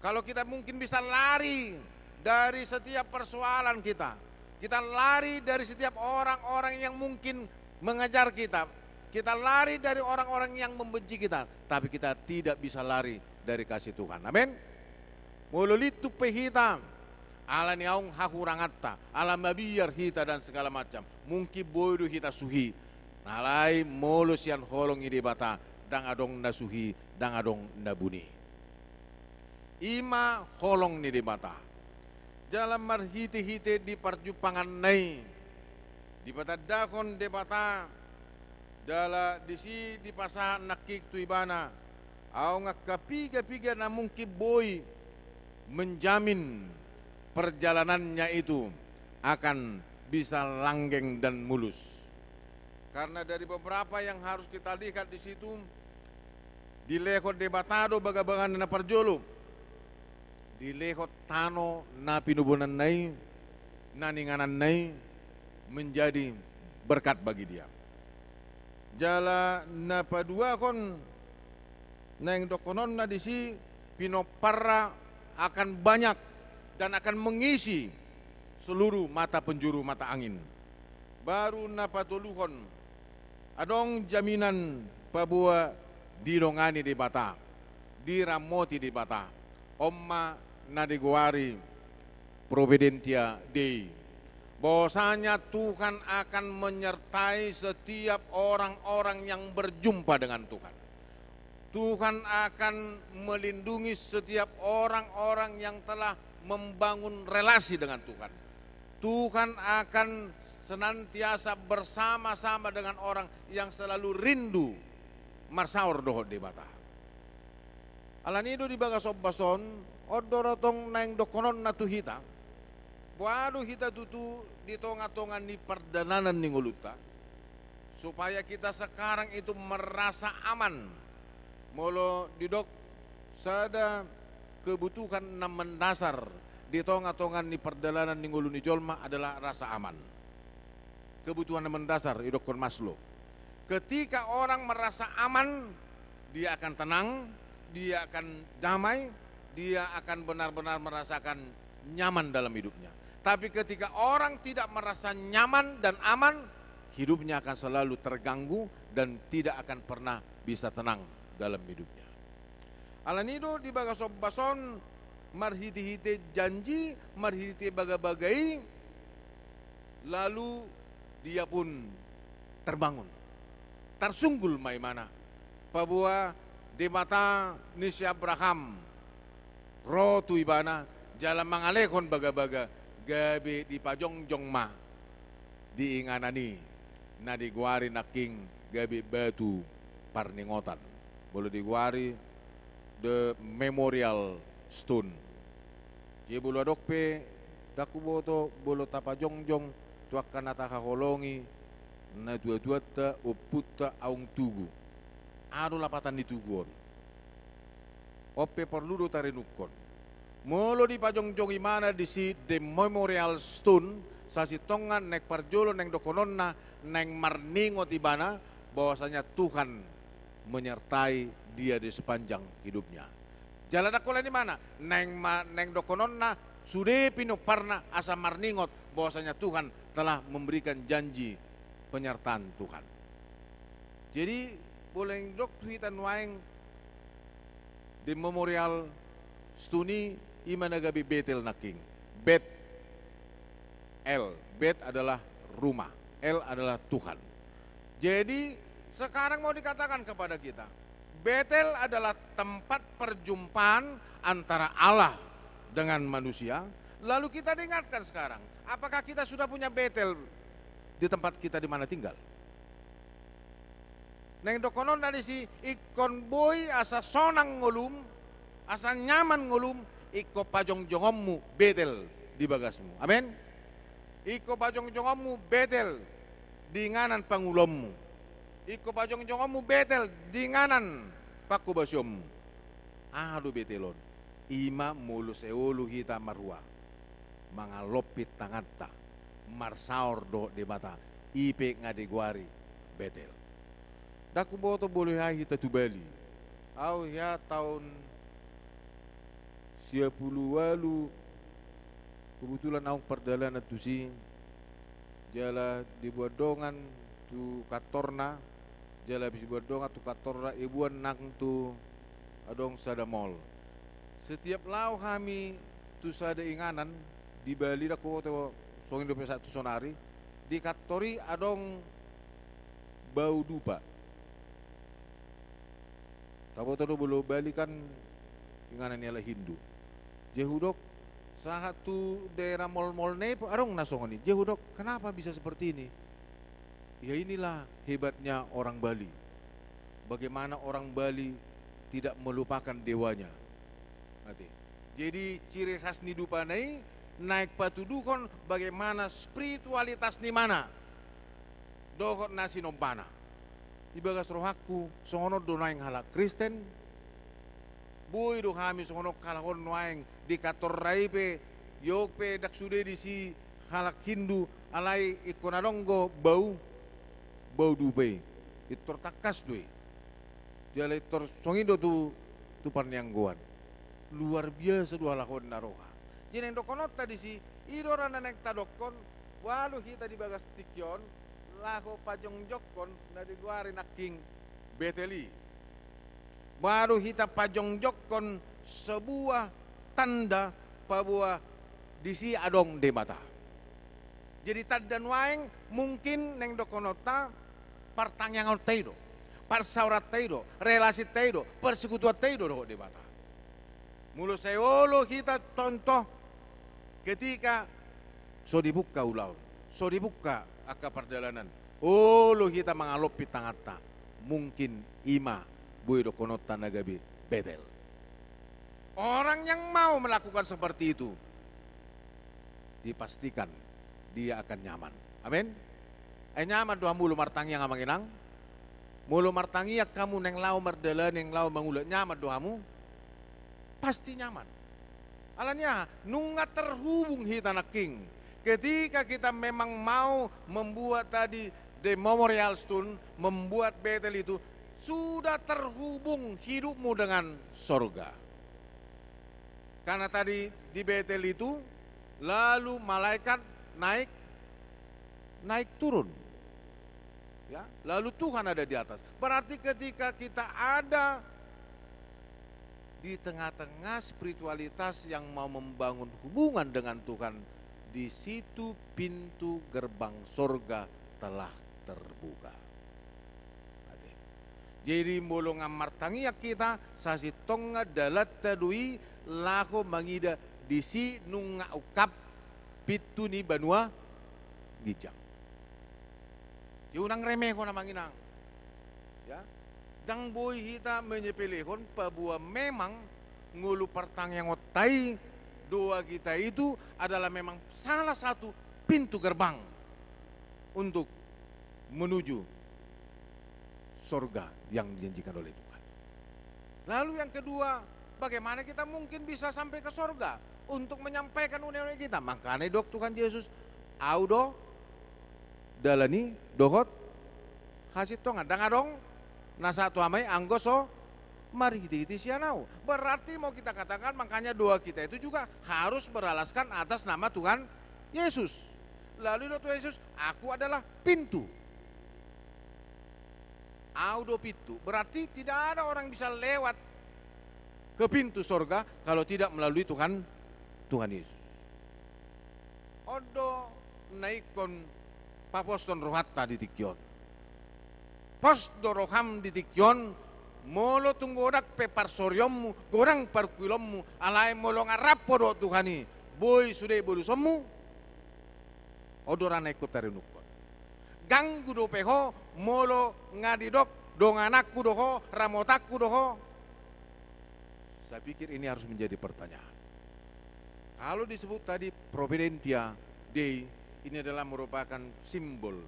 Kalau kita mungkin bisa lari dari setiap persoalan kita, kita lari dari setiap orang-orang yang mungkin mengejar kita, kita lari dari orang-orang yang membenci kita, tapi kita tidak bisa lari dari kasih Tuhan. Amin. Molo lintung pe hita ala ni aung hahuranganta, ala mabiar hita dan segala macam, mungkin boi do hita suhi. Alai molo sian holong ni Debata, ndang adong na suhi, ndang adong na buni. I ma holong ni Debata. Jala marhite-hite di parjumpanganna i, dipatandahon Debata, jala disi dipasahat nangkin tu ibana, aung angka piga-piga na mungkin boi menjamin perjalanannya itu akan bisa langgeng dan mulus. Karena dari beberapa yang harus kita lihat di situ, dilehon Debata do bagabaga na parjolo. Dilehon tano na pinobonanna i, na niingananna i, menjadi berkat bagi dia. Jala na paduahon, naeng dohononna disi, pinomparna akan banyak dan akan mengisi seluruh mata penjuru mata angin. Baru na patoluhon, adong jaminan paboa didongani Debata, diramoti Debata. On ma na digoari Providentia Dei. Bahwasanya Tuhan akan menyertai setiap orang-orang yang berjumpa dengan Tuhan. Tuhan akan melindungi setiap orang-orang yang telah membangun relasi dengan Tuhan. Tuhan akan senantiasa bersama-sama dengan orang yang selalu rindu marsaor dohot Debata. Alani do di bagas ombas on, on do ra tong naeng dohononna tu hita, boha do hita tutu di tonga-tonga ni pardalanan ni ngolunta, supaya kita sekarang itu merasa aman. Molo didok sada kebutuhan na mendasar di tonga-tonga ni pardalanan ni ngolu ni jolma adalah rasa aman. Kebutuhan na mendasar, didokkon Maslow. Ketika orang merasa aman, dia akan tenang, dia akan damai, dia akan benar-benar merasakan nyaman dalam hidupnya. Tapi ketika orang tidak merasa nyaman dan aman, hidupnya akan selalu terganggu dan tidak akan pernah bisa tenang dalam hidupnya. Alani do di bagas ombas on, marhite-hite janji, marhite bagabaga i, lalu dia pun terbangun. Tarsunggul ma imana, paboa Debata ni si Abraham ro tu ibana jala mangalehon bagabaga, gabe dipajongjong ma di inganan i na digoari nangkin gabe batu parningotan, molo digoari the memorial stone. Jadi molo adong pe, ndang huboto, molo tapajongjong tu angka na tahaholongi, natuatuanta, ompunta, aung tugu. Aha do lapatan ni tugu on? On pe porlu do tarenungkon. Molo dipajongjong imana disi the memorial stone, sasintongna naeng parjolo naeng dohononna, naeng marningot ibana bahwasanya Tuhan menyertai dia di sepanjang hidupnya. Jala ndang holan imana, naeng ma-, naeng dohononna sude pinomparna asa marningot bahwasanya Tuhan telah memberikan janji penyertaan Tuhan. Jadi, molo naeng didok tu hita nuaeng the memorial stone i, ima na gabe Betel nangkin. Bet El. Bet adalah rumah, El adalah Tuhan. Jadi, sekarang mau dikatakan kepada kita, Betel adalah tempat perjumpaan antara Allah dengan manusia. Lalu kita diingatkan sekarang, apakah kita sudah punya Betel di tempat kita di mana tinggal? Naeng dohononna disi, ingkon boi asa sonang ngolum, asa nyaman ngolum, ingkon pajongjongonmu Betel di bagasmu. Amen. Ingkon pajongjongonmu Betel di inganan pangulaonmu. Ingkon pajongjongonmu Betel di inganan panghobasionmu. Aha do Betel on? Ima molo sai olo hita marhua mangalompit tanganta, marsaor dohot Debata, i pe nga digoari Betel. Ndang huboto molo hea hita tu Bali. Au hea taon sia pulu ualu, kebetulan aung pardalanan tusi, jala diboan dongan tu kantorna, jala habis diboan dongan tu kantorna, iboan nang tu adong sada mall. Setiap laho hami tu sada inganan di Bali, ndang huboto songon i dope sahat tu sonari, di kantor i adong bau dupa. Taboto do molo Bali kan inganan ni halak Hindu. Jadi hudok, sahat tu daerah mall-mall na i pe adong na songon i. Jadi hudok, kenapa bisa seperti ini? Ya, inilah hebatnya orang Bali. Bagaimana orang Bali tidak melupakan dewanya. Ate. Jadi ciri khas ni dupana i naeng patuduhon bagaimana spiritualitas ni imana dohot na sinombana. Di bagas rohangku, songon on do naeng halak Kristen. Boi do hami songon on halak on nuaeng di kantorna i pe, iok pe ndang sude disi halak Hindu, alai ingkon adong do bau, bau dupa i. Pintor tangkas do i. Jala pintor songon i do tu, tu parnianggoan. Luar biasa do halak on na roha. Jadi naeng dohononta disi, i do ra na naeng tadokkon, boha do hita di bagas tingki on, laho pajongjongkon na digoari nangkin Betel i. Boha do hita pajongjongkon sebuah tanda paboa disi adong Debata. Jadi tanda nuaeng mungkin naeng dohononta partangiangonta i do, parsaoranta i do, relasinta i do, parsekutuanta i do dohot Debata. Molo sai olo hita contoh ketika so dibuka ulaon, so dibuka angka pardalanan, olo hita mangalompit tanganta, mungkin ima boi dohononta na gabe Betel. Orang yang mau melakukan seperti itu, dipastikan dia akan nyaman. Amin. Ai nyaman do hamu molo martangiang, amang inang? Molo martangiang hamu naeng laho mardalani, naeng laho mangula, nyaman do hamu? Pasti nyaman. Alani aha? Nunga terhubung hita nangkin. Ketika kita memang mau membuat tadi the memorial stone, membuat Betel itu, sudah terhubung hidupmu dengan sorga. Karena tadi di Betel itu, lalu malaikat naik, naik turun. Ya, lalu Tuhan ada di atas. Berarti ketika kita ada di tengah-tengah spiritualitas yang mau membangun hubungan dengan Tuhan, di situ pintu gerbang sorga telah terbuka. Ate. Jadi molo nga martangiang hita, sasintongna dalanta do i laho mangida disi nunga ungkap pintu ni banua ginjang. Jadi unang remehon, amang inang. Ya. Ndang boi hita menyepelehon, paboa memang ngolu partangiangonta i, doa kita itu adalah memang salah satu pintu gerbang untuk menuju sorga yang dijanjikan oleh Tuhan. Lalu yang kedua, bagaimana kita mungkin bisa sampai ke sorga untuk menyampaikan une-une kita? Makana didok Tuhan Yesus, "Au do dalan i dohot hasintongan. Ndang adong na sahat tu Ama i anggo so marhite-hite sian Au." Berarti mau kita katakan, makanya doa kita itu juga harus beralaskan atas nama Tuhan Yesus. Lalu didok Tuhan Yesus, "Aku adalah pintu." Au do pintu. Berarti tidak ada orang bisa lewat ke pintu sorga kalau tidak melalui Tuhan, Tuhan Yesus. On do na ingkon paposhon rohanta di tingki on. Pos do roham di tingki on, molo tung godang pe parsorionmu, godang parungkilonmu, alai molo nga rap ho dohot Tuhan i, boi sude bodusonmu. On do ra na ingkon tarenungkon. Ganggu dope ho, molo nga didok dongananku do ho, ramotanku do ho. Saya pikir ini harus menjadi pertanyaan. Kalau disebut tadi Providentia Dei, ini adalah merupakan simbol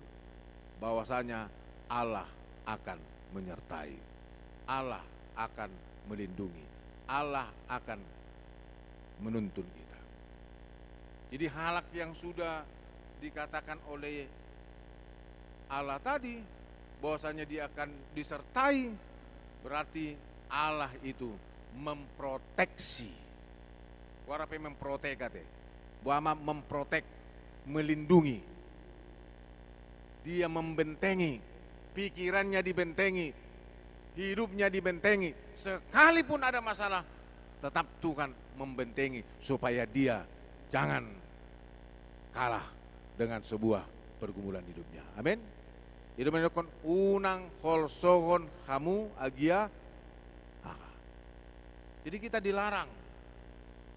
bahwasanya Allah akan menyertai, Allah akan melindungi, Allah akan menuntun kita. Jadi halak yang sudah dikatakan oleh Allah tadi, bahwasanya dia akan disertai, berarti Allah itu memproteksi. Goar pe memprotek ate. Boha ma memprotek, melindungi. Dia membentengi, pikirannya dibentengi, hidupnya dibentengi. Sekalipun ada masalah, tetap Tuhan membentengi supaya dia jangan kalah dengan sebuah pergumulan hidupnya. Amin. Jadi, unang holsohon hamu agia aha. Jadi, kita dilarang.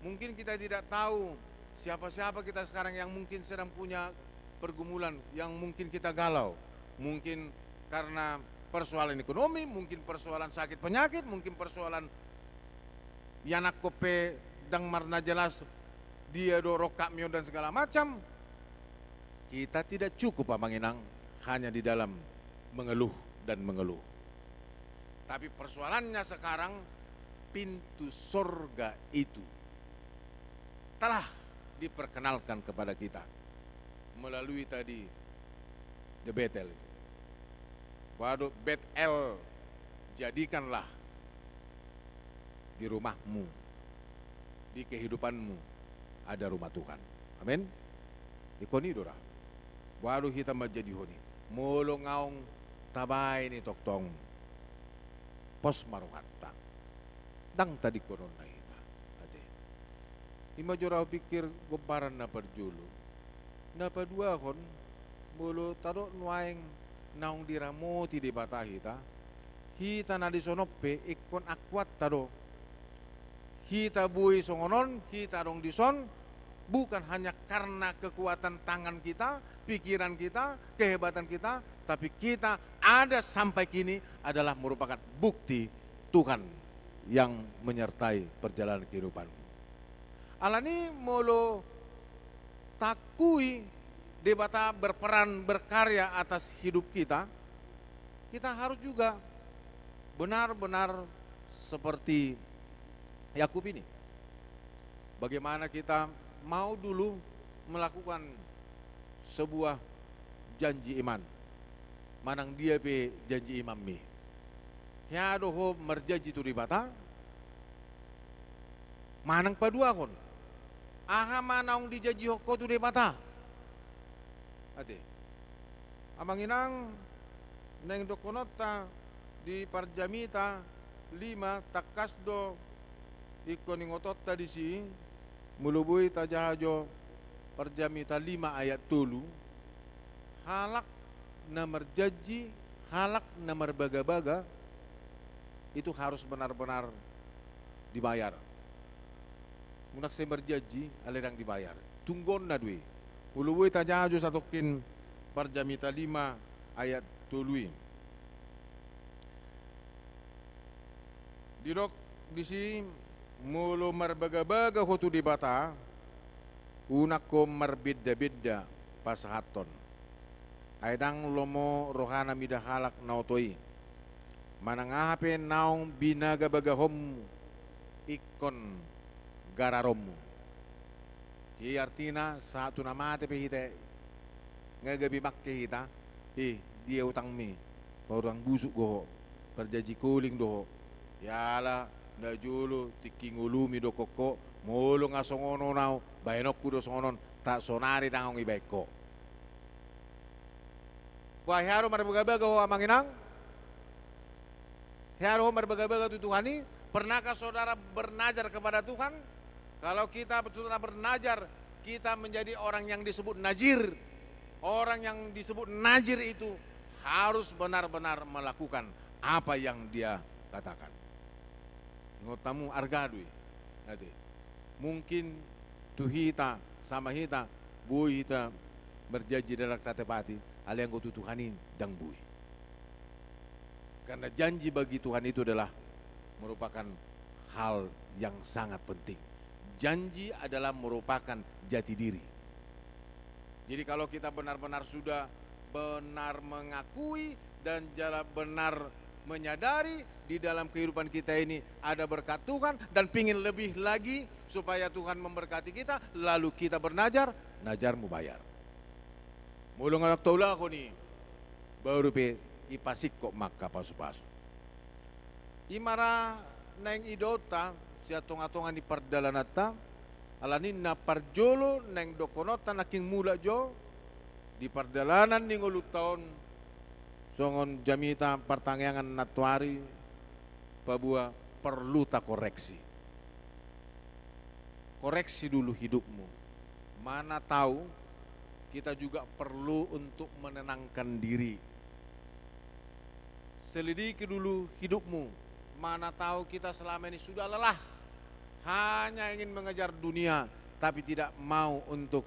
Mungkin kita tidak tahu siapa-siapa kita sekarang yang mungkin sedang punya pergumulan, yang mungkin kita galau. Mungkin karena persoalan ekonomi, mungkin persoalan sakit penyakit, mungkin persoalan ianakhon pe ndang marna jelas dia do rongkapmi on dan segala macam. Kita tidak cukup, amang inang, hanya di dalam mengeluh dan mengeluh. Tapi persoalannya sekarang, pintu sorga itu telah diperkenalkan kepada kita melalui tadi the Betel. Waduh, Betel, jadikanlah di rumahmu, di kehidupanmu ada rumah Tuhan. Amin. Ingkon i do ra. Boha do hita manjadihon i? Molo naung tabaen i tongtong, pos ma rohanta. Ndang tadingkononna hita ate. I ma jora hupikir gombaran na parjolo. Na paduahon, molo tadok nuaeng naung diramoti Debata hita, hita na dison on pe ingkon akuanta do. Hita boi songon on, hita adong dison, bukan hanya karena kekuatan tangan kita, pikiran kita, kehebatan kita, tapi kita ada sampai kini adalah merupakan bukti Tuhan yang menyertai perjalanan kehidupanmu. Alani molo taakui Debata berperan, berkarya atas hidup kita, kita harus juga benar-benar seperti Yakub ini. Bagaimana kita mau dulu melakukan sebuah janji iman, manang dia pe janji imanmi. Hea do ho marjanji tu Debata, manang paduahon, aha ma naung dijanjihon ho tu Debata? Ate. Amang inang, naeng dohononta di Parjamita lima, tangkas do ingkon ingotonta disi, molo boi tajaha jo Parjamita lima ayat tolu, halak Na marjanji, halak na marbagabaga, itu harus benar-benar dibayar. Unang sai marjanji alai ndang dibayar. Tunggonna do i. Molo boi tajaha jo satongkin Parjamita lima ayat tolu i. Didok disi, molo marbagabaga ho tu Debata, unang ho marbedda-bedda pasahathon. Ai ndang lomo rohana mida halak na oto i. Manang aha pe naung binagabagahonmu ingkon gararonmu. Jadi artina sahat tu na mate pe hita, nga gabe mangke hita, eh, dia utangmi, paurang busuk do ho, parjanji koling do ho. Jala najolo tingki ngolumi dohonon ho, molo nga songon on au, baenonku do songon on, tak sonari ndang adong dibaen ho. Wah, hea do marbagabaga ho amang inang. Hea do ho marbagabaga tu Tuhan i. Pernahkah saudara bernajar kepada Tuhan? Kalau kita sudah bernajar, kita menjadi orang yang disebut najir. Orang yang disebut najir itu harus benar-benar melakukan apa yang dia katakan. Ingot hamu, arga do i. Ate. Mungkin tu hita, sama hita, boi hita marjanji ndang tatepati, alai anggo tu Tuhan i ndang boi. Karena janji bagi Tuhan itu adalah merupakan hal yang sangat penting. Janji adalah merupakan jati diri. Jadi kalau kita benar-benar sudah benar mengakui dan jala benar menyadari di dalam kehidupan kita ini ada berkat Tuhan dan pingin lebih lagi supaya Tuhan memberkati kita, lalu kita bernajar, najar mubayar. Molo nga taulahon i, baru pe ipasingkop ma angka pasu-pasu. I ma ra naeng idaonta sian tonga-tonga ni pardalananta, ala ninna parjolo naeng dohononta nangkin mulak jo di pardalanan ni ngolunta on, songon jamita partangiangan nantoari, paboa perlu takoreksi. Koreksi dulu hidupmu. Mana tahu kita juga perlu untuk menenangkan diri. Selidiki dulu hidupmu. Mana tahu kita selama ini sudah lelah, hanya ingin mengejar dunia, tapi tidak mau untuk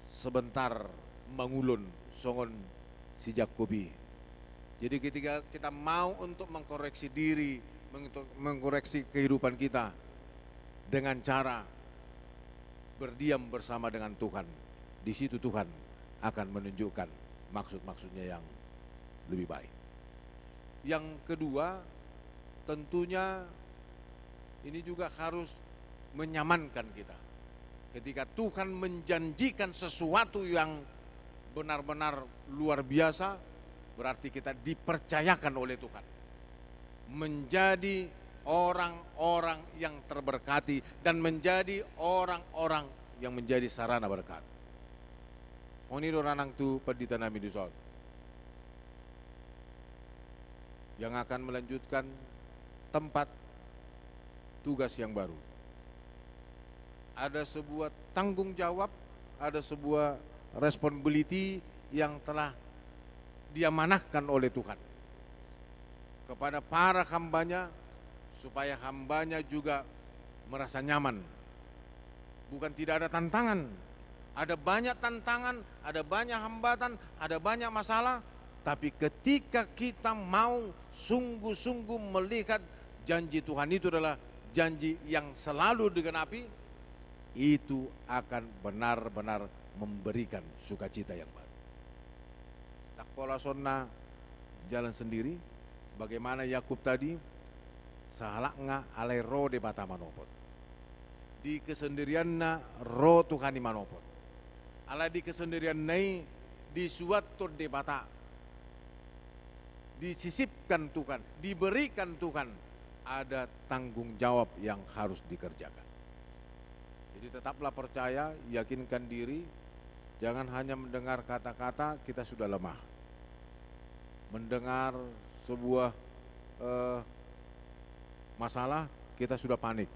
sebentar mangulon songon si Jakob i. Jadi ketika kita mau untuk mengkoreksi diri, meng-, mengkoreksi kehidupan kita dengan cara berdiam bersama dengan Tuhan, di situ Tuhan akan menunjukkan maksud-maksud-Nya yang lebih baik. Yang kedua, tentunya ini juga harus menyamankan kita. Ketika Tuhan menjanjikan sesuatu yang benar-benar luar biasa, berarti kita dipercayakan oleh Tuhan menjadi orang-orang yang terberkati dan menjadi orang-orang yang menjadi sarana berkat. Songon i do, nanang, tu pandita nami dison, yang akan melanjutkan tempat tugas yang baru. Ada sebuah tanggung jawab, ada sebuah responsibility yang telah diamanahkan oleh Tuhan kepada para hamba-Nya, supaya hamba-Nya juga merasa nyaman. Bukan tidak ada tantangan, ada banyak tantangan, ada banyak hambatan, ada banyak masalah, tapi ketika kita mau sungguh-sungguh melihat janji Tuhan itu adalah janji yang selalu digenapi, itu akan benar-benar memberikan sukacita yang baru. Ndang pola songon na jalan sendiri, bagaimana Yakub tadi, sahalakna alai ro Debata manopot. Di kesendirianna ro Tuhan i manopot. Alai di kesendirianna i disuathon Debata, disisipkan Tuhan, diberikan Tuhan, ada tanggung jawab yang harus dikerjakan. Jadi tetaplah percaya, yakinkan diri, jangan hanya mendengar kata-kata kita sudah lemah. Mendengar sebuah, eh, masalah, kita sudah panik.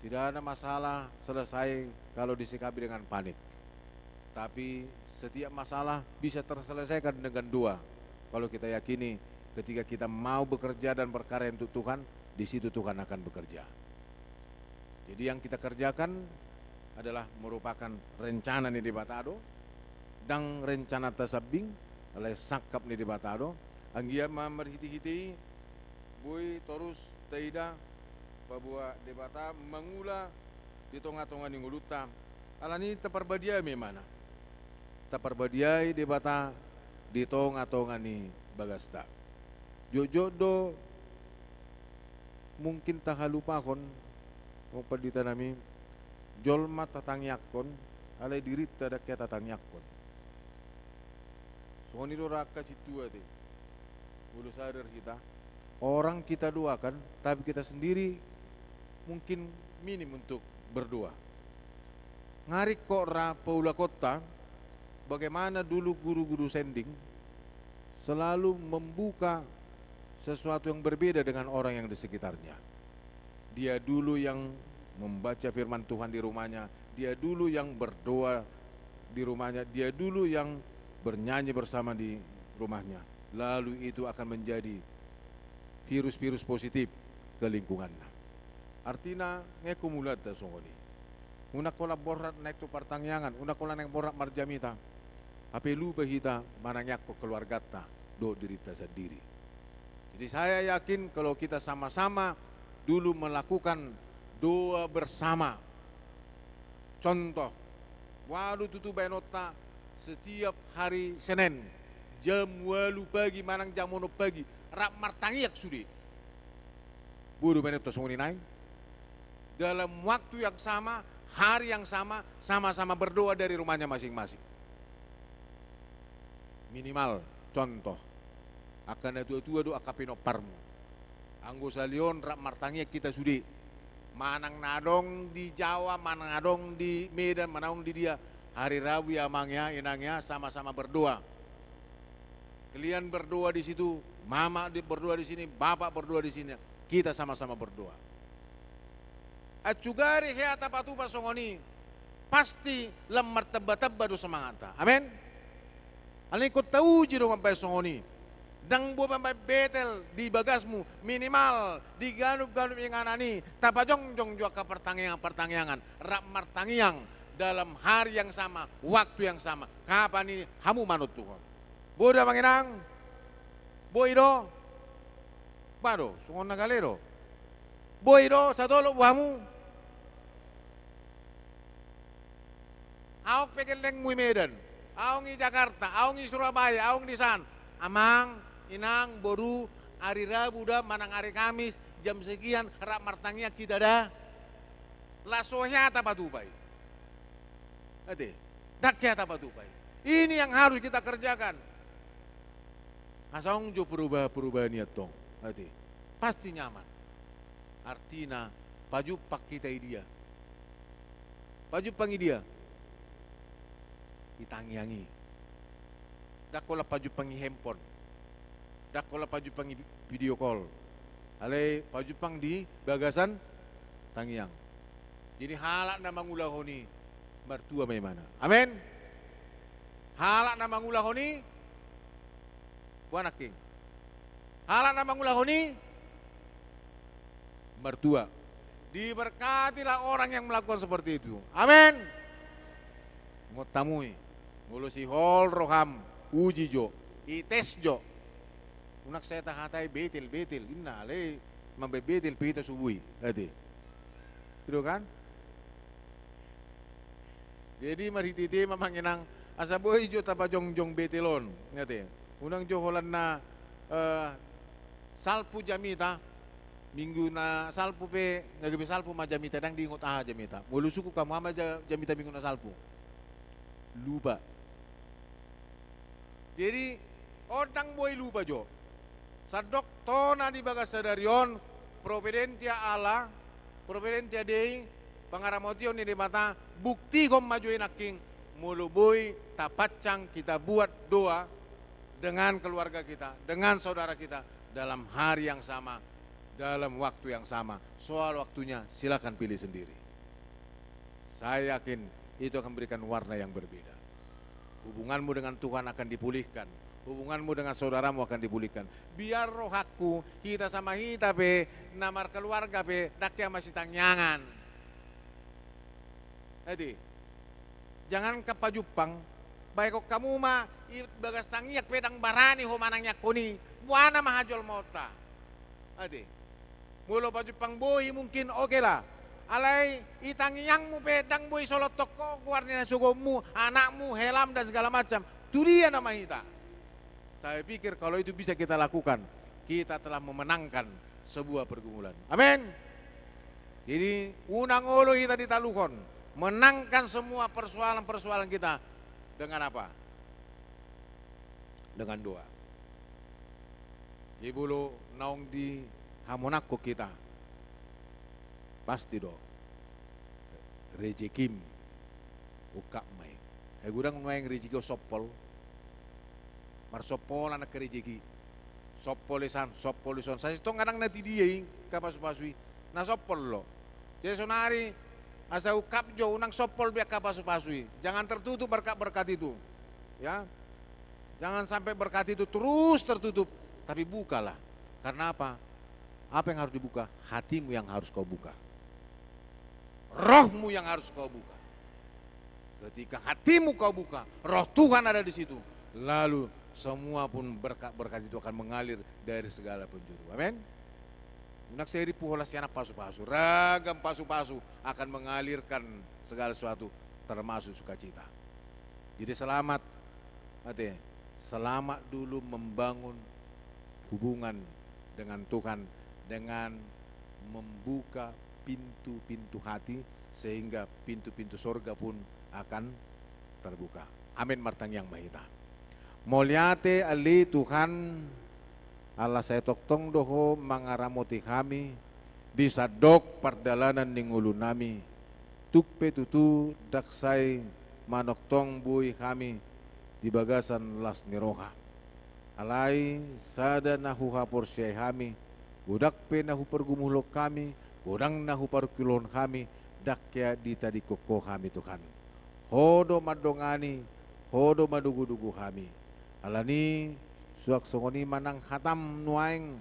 Tidak ada masalah selesai kalau disikapi dengan panik. Tapi Setiap masalah bisa terselesaikan dengan doa. Kalau kita yakini, ketika kita mau bekerja dan berkarya untuk Tuhan, di situ Tuhan akan bekerja. Jadi yang kita kerjakan adalah merupakan rencana ni Debata do, ndang rencana tasambing, alai sangkap ni Debata do. Anggiat ma marhite-hite i boi torus taida paboa Debata mangula di tonga-tonga ni ngolunta. Alani i taparbadiai ma imana. Taparbadiai Debata di tonga-tonga ni bagasta. Jotjot do mungkin tahalupahon, o pandita nami, jolma tatangiangkon, alai dirinta ndang hea tatangiangkon. Songon i do ra angka sintua te. Molo sadar hita, orang kita doakan, tapi kita sendiri mungkin minim untuk berdoa. Nga ringkot ra paulakonta, bagaimana dulu guru-guru sending selalu membuka sesuatu yang berbeda dengan orang yang di sekitarnya. Dia dulu yang membaca firman Tuhan di rumahnya, dia dulu yang berdoa di rumahnya, dia dulu yang bernyanyi bersama di rumahnya. Lalu itu akan menjadi virus-virus positif ke lingkunganna. Artina, ngekum ulanta songon i. Unang holan borhat naeng tu partangiangan, unang holan naeng borhat marjamita. Hape lupa hita manangiangkon keluarganta dohot dirinta sandiri. Jadi saya yakin kalau kita sama-sama dulu melakukan doa bersama. Contoh, boha do tutu baenonta setiap hari Senin jam ualu pagi manang jam onom pagi rap martangiang sude. Boha do baenonta songon i nai? Dalam waktu yang sama, hari yang sama, sama-sama berdoa dari rumahnya masing-masing. Minimal, contoh, angka natua-tua do angka pinomparmu. Anggo sahali on rap martangiang hita sude. Manang na adong di Jawa, manang na adong di Medan, manang adong di dia, hari Rabu i amang ya, inang ya, sama-sama berdoa. Kalian berdoa di situ, mama di, berdoa di sini, bapak berdoa di sini. Kita sama-sama berdoa. Ancugari hea tapatupa songon i, pasti lam martamba-tamba do semangatta. Amen. Alani ingkon tauji do mambaen songon i. Ndang boi mambaen Betel di bagasmu, minimal di ganup-ganup inganan i tapajongjong jo angka partangiangan-partangiangan, rap martangiang dalam hari yang sama, waktu yang sama. Kapan i hamu manontuhon? Boi do amang inang? Boi do? Ba do, songon na gale do. Boi do, satolop bohamu? Adong pe gellengmu i Medan, adong i Jakarta, adong i Surabaya, adong di san. Amang, inang, boru, ari Rabu da manang ari Kamis jam sekian rap martangiang hita da. Laos so hea tapatupa i. Ate, ndang hea tapatupa i. Ini yang harus kita kerjakan. Asa adong jo perubahan-perubahan i antong. Ate, pasti nyaman. Artina, pajumpang hita i dia? Pajumpang i dia? I tangiang i. Ndang holan pajumpang i handphone. Ndang holan pajumpang i video call. Alai pajumpang di bagasan tangiang. Jadi halak na mangulahon i martua ma imana. Amen. Halak na mangulahon i, boha nangkin? Halak na mangulahon i martua. Diberkatilah orang yang melakukan seperti itu. Amen. Ingot hamu i, molo sihol roham, uji jo, i tes jo. Unang sai tahatai Betel, Betel, inna alai mambaen Betel pe hita subuhi, ate. I do kan? Jadi marhite-hite i ma amang inang, asa boi jo tapajongjong Betel on, ate. Unang jo holan na, eh, salpu jamita, minggu na salpu pe, na gabe salpu ma jamita, ndang diingot aha jamita. Molo sungkun hamu aha ma ja-, jamita minggu na salpu. Lupa. Jadi, on ndang boi lupa jo. Sandok tona di bagas sadari on, Providentia Ala, Providentia Dei, pangaramotion ni Debata, buktihon ma jo i nangkin, molo boi tapancang kita buat doa dengan keluarga kita, dengan saudara kita, dalam hari yang sama, dalam waktu yang sama. Soal waktunya, silakan pilih sendiri. Saya yakin itu akan memberikan warna yang berbeda. Hubunganmu dengan Tuhan akan dipulihkan. Hubunganmu dengan saudaramu akan dipulihkan. Biar rohangku, hita sama hita pe, na markeluarga pe, ndang hea masitangiangan. Ate. Jangankan pajumpang, baen hamu ma i bagas tangiang pe ndang barani ho manangiangkon i, boha nama hajolmaonta. Ate. Molo pajumpang bohi mungkin oke lah. Alai i tangiangmu pe ndang boi solothon ho goar ni hasuhutonmu, anakmu, helam dan segala macam. Tu dia nama hita? Saya pikir kalau itu bisa kita lakukan, kita telah memenangkan sebuah pergumulan. Amin. Jadi unang olo hita ditaluhon, menangkan semua persoalan-persoalan kita dengan apa? Dengan doa. Jadi molo naung dihamonangkon hita, pasti do rejekim ungkap ma i. Ai godang nuaeng rejeki on sompol. Marsompolan angka rejeki. Sompol i san, sompol i son. Sai tong ndang na ti dia i angka pasupasu i. Na sompol do. Jadi sonari asa ungkap jo, unang sompol be angka pasupasu i. Jangan tertutup berkat-berkat itu. Ya. Jangan sampai berkat itu terus tertutup, tapi bukalah. Karena apa? Apa yang harus dibuka? Hatimu yang harus kau buka. Rohmu yang harus kau buka. Ketika hatimu kau buka, Roh Tuhan ada di situ, lalu semua pun berkat-berkat itu akan mengalir dari segala penjuru. Amin. Unang sai rimpu holan sian pasupasu. Ragam pasupasu akan mengalirkan segala sesuatu, termasuk sukacita. Jadi selamat, ate, selamat dulu membangun hubungan dengan Tuhan dengan membuka pintu-pintu hati, sehingga pintu-pintu sorga pun akan terbuka. Amin. Martangiang ma hita. Mauliate ale Tuhan, ala sai tongtong do Ho mangaramoti hami di sandok pardalanan ni ngolunami. Tung pe tutu ndang sai manongtong boi hami di bagasan las ni roha. Alai sada na huhaporseai hami, godang pe na hupargumulhon hami, godang na huparungkilhon hami, ndang hea ditadingkon Ho hami Tuhan. Ho do mandongani, Ho do mandugudugu hami. Alani, suang songon i ma nang hataM nuaeng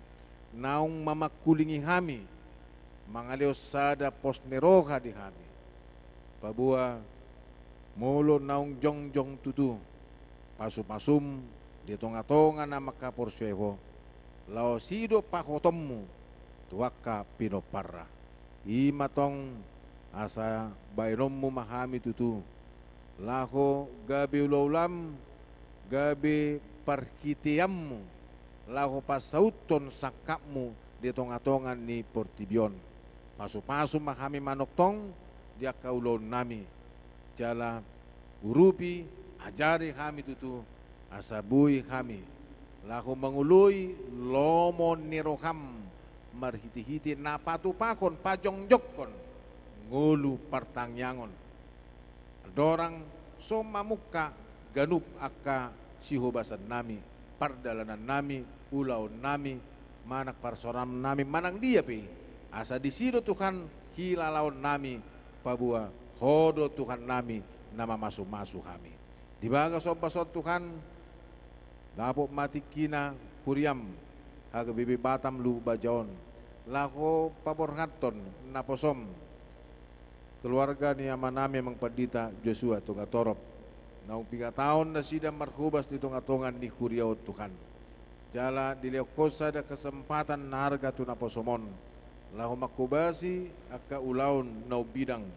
naung mamangkulingi hami, mangalehon sada pos ni roha di hami. Paboa molo naung jongjong tutu pasupasuM di tongatonga na manghaporseai Ho, laos i do pahotonMu tu angka pinomparna. I ma tong asa baenonMu ma hami tutu, laho gabe ulaulaM, gabe parhiteanMu, laho pasauthon sangkapMu di tongatonga ni portibi on. Pasupasu ma hami manongtong di angka ulaonnami, jala urupi, ajari hami tutu, asa boi hami laho mangoloi lomo ni rohaM marhitehite na patupahon, pajongjongkon ngolu partangiangon. Andorang so mamungka ganup angka sihobasannami, pardalanannami, ulaonnami, manang parsaorannami, manang dia pe, asa disi do Tuhan hilalaonnami, paboa Ho do Tuhannami na mamasumasu hami. Di bagas ombas on Tuhan, dapot ma tingkina huriaM, H K B P Batam Lubuk Baja on, laho paborhathon naposoM, keluarga ni amanami Amang Pandita Joshua Tongatorop, naung piga taon nasida marhobas di tongatonga ni huria on Tuhan. Jala dilehon Ho sada kesempatan na arga tu naposoM on, laho manghobasi angka ulaon na umbidang,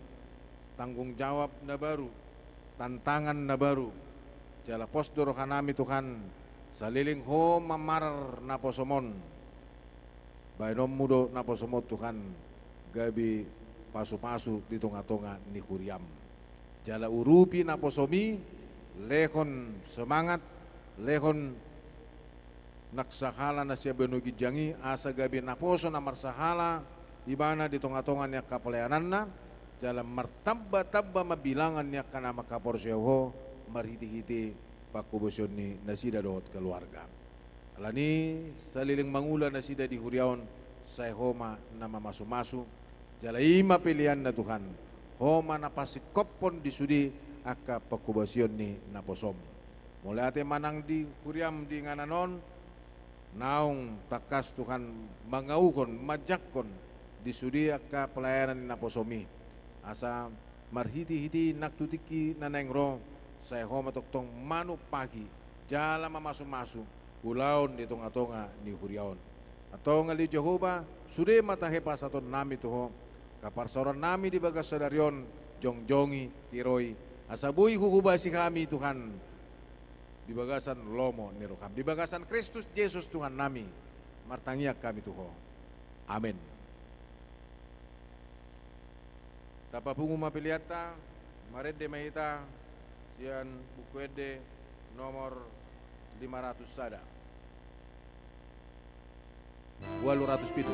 tanggung jawab na baru, tantangan na baru. Jala pos do rohanami Tuhan, saleleng Ho mamarnaposoM on, baenonMu do naposoM on Tuhan, gabe pasupasu di tongatonga ni huriaM. Jala urupi naposoMi, lehon semangat, lehon nang sahala na sian banua ginjang i, asa gabe naposo na marsahala ibana di tongatonga ni angka pelayananna, jala martambatamba ma bilangan ni angka na manghaporseai Ho marhitehite panghobasion ni nasida dohot keluarga. Alani saleleng mangula nasida di huria on, sai Ho ma na mamasumasu, jala i ma peleanna Tuhan, Ho ma na pasingkophon di sude angka panghobasion ni naposoM. Mauliate ma nang di huriaM di inganan on, naung tangkas Tuhan mangauhon, manjangkon di sude angka pelayanan ni naposoMi. Asa marhitehite nang tu tingki na naeng ro, sai Ho ma tongtong manumpahi, jala mamasumasu, ulaon di tongatonga ni huria on. Antong ale Jahowa, sude ma tahe pasahatonnami tu Ho, angka parsaorannami di bagas sadari on, jongjongi, tiroi, asa boi Ho hobasi hami Tuhan, di bagasan lomo ni rohaM, di bagasan Kristus Jesus Tuhannami, martangiang hami tu Ho. Amen. Tapapungu ma peleanta, marende ma hita sian Buku Ende nomor lima ratus sada. Ualu ratus pitu.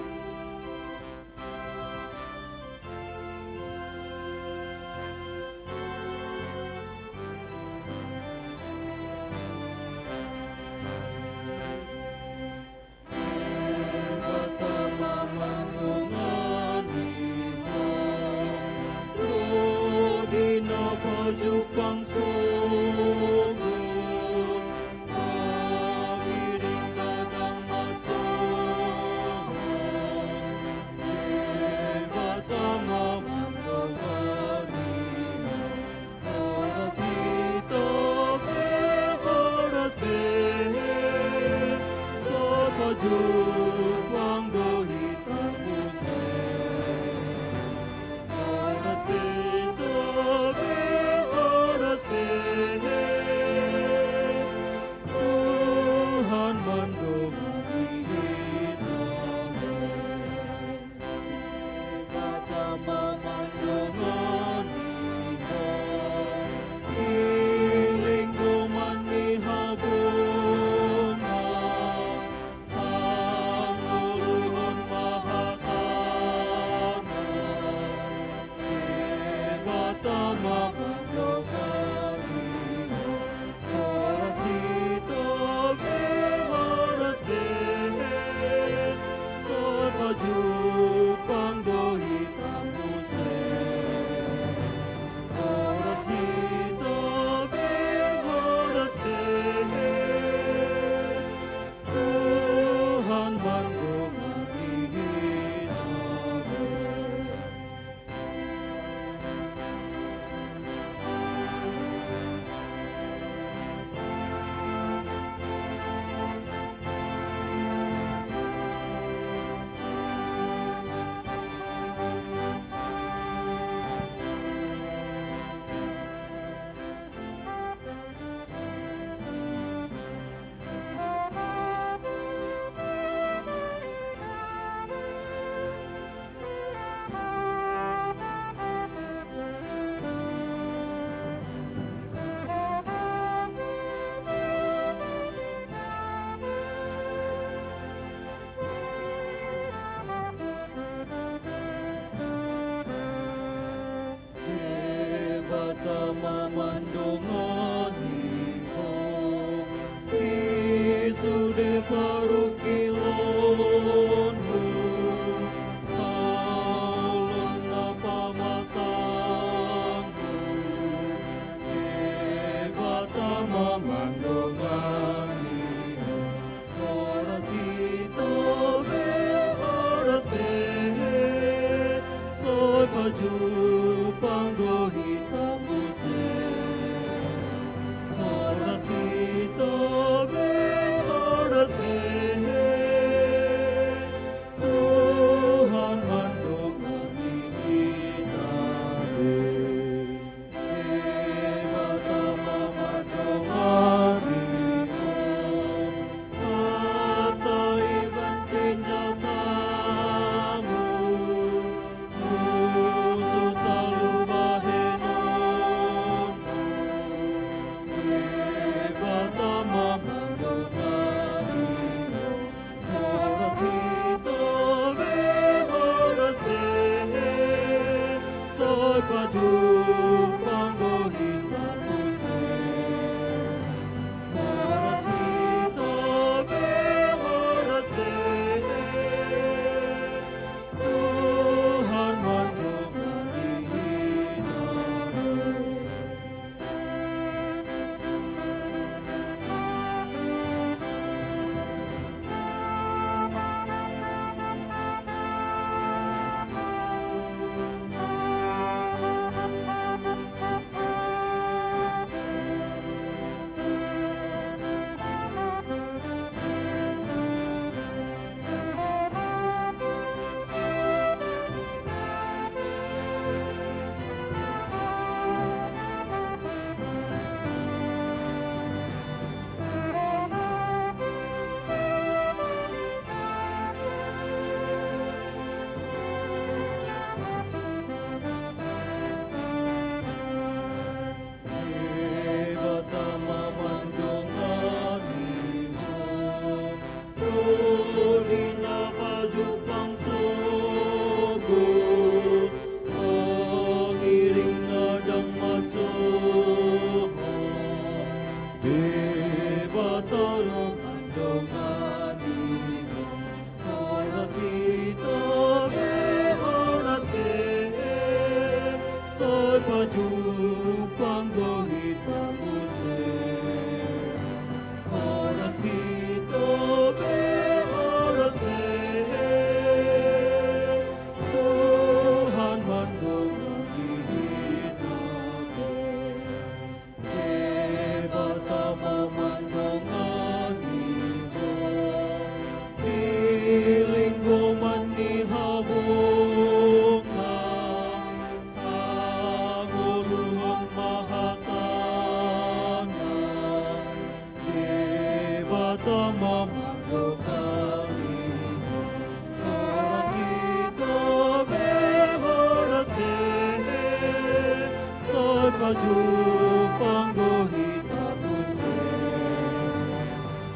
Jumpang do hita muse.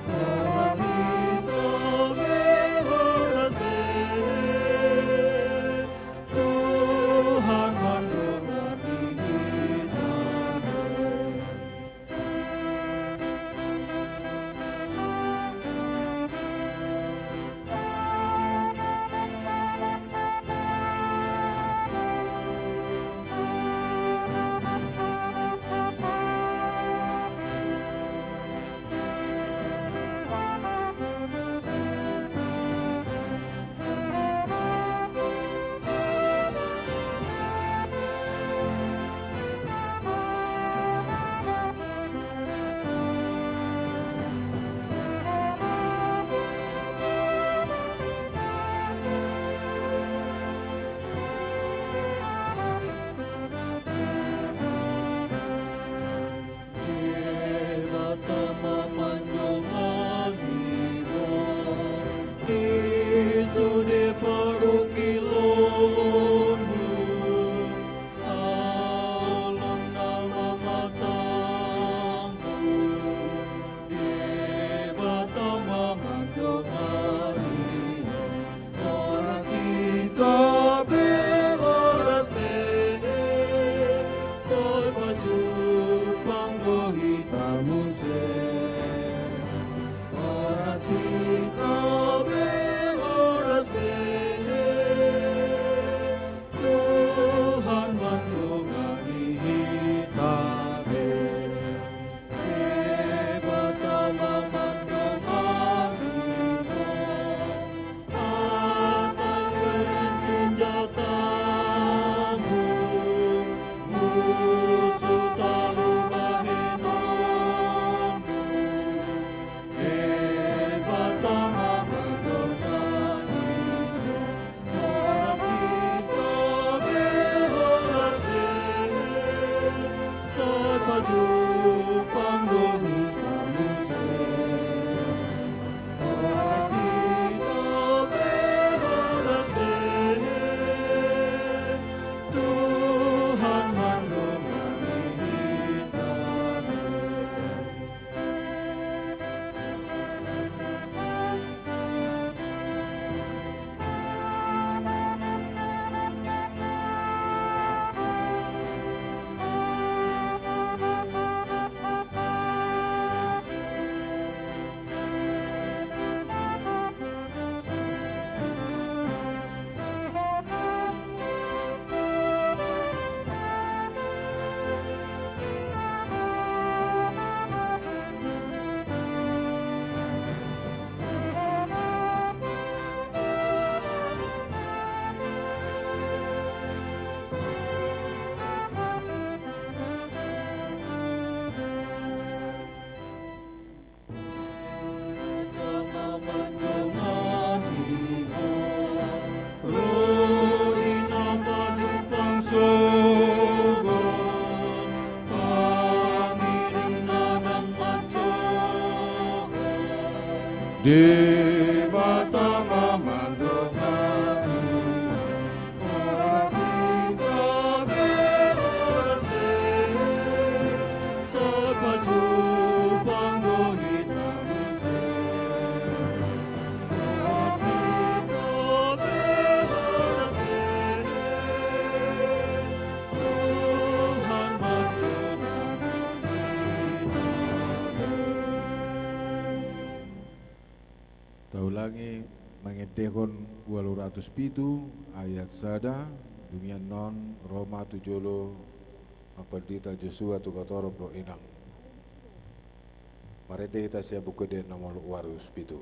Horas hita be, horas be. Tuhan mandongani hita be. Debata ma mandongani ho di sude parungkilonmu, saulun na mamatangku. Debata ma mandongani ho. Horas hita be, horas be, sai pajumpang do hita muse. Horas hita be, horas be, Tuhan mandongani hita be. Debata ma mandongani ho. Patangkasi sinjatamu, musu talu bahenonmu. Debata ma mandongani ho. Horas hita be, horas be, sai pajumpang do hita muse. Horas hita be, horas be, Tuhan mandongani hita be. Debata ma mandongani. Taulangi, mangendehon ualu ratus pitu ayat sada, dung i annon ro ma tu jolo ma Pandita Josua tu Hatohorop dohot inang. Marende hita sian Buku Ende nomor ualu ratus pitu.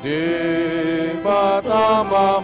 Debata ma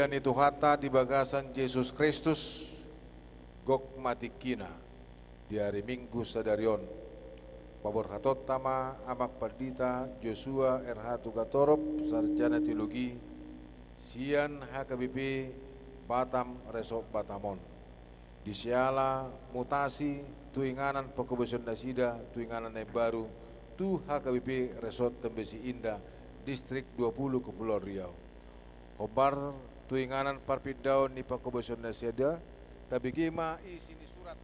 Ni Tuhanta di bagasan Jesus Kristus, gok ma tingkina di ari Minggu sadari on. Paborhatonta ma Amang Pandita Joshua R H Tugatorop, sarjana teologi, sian H K B P Batam Resort Batam on. Di siala mutasi tu inganan panghobasion nasida tu inganan na imbaru tu H K B P Resort Tembesi Indah, Distrik dua puluh Kepulauan Riau. Hombar tu inganan parpindaon ni panghobasion nasida, tabege ma isi ni surat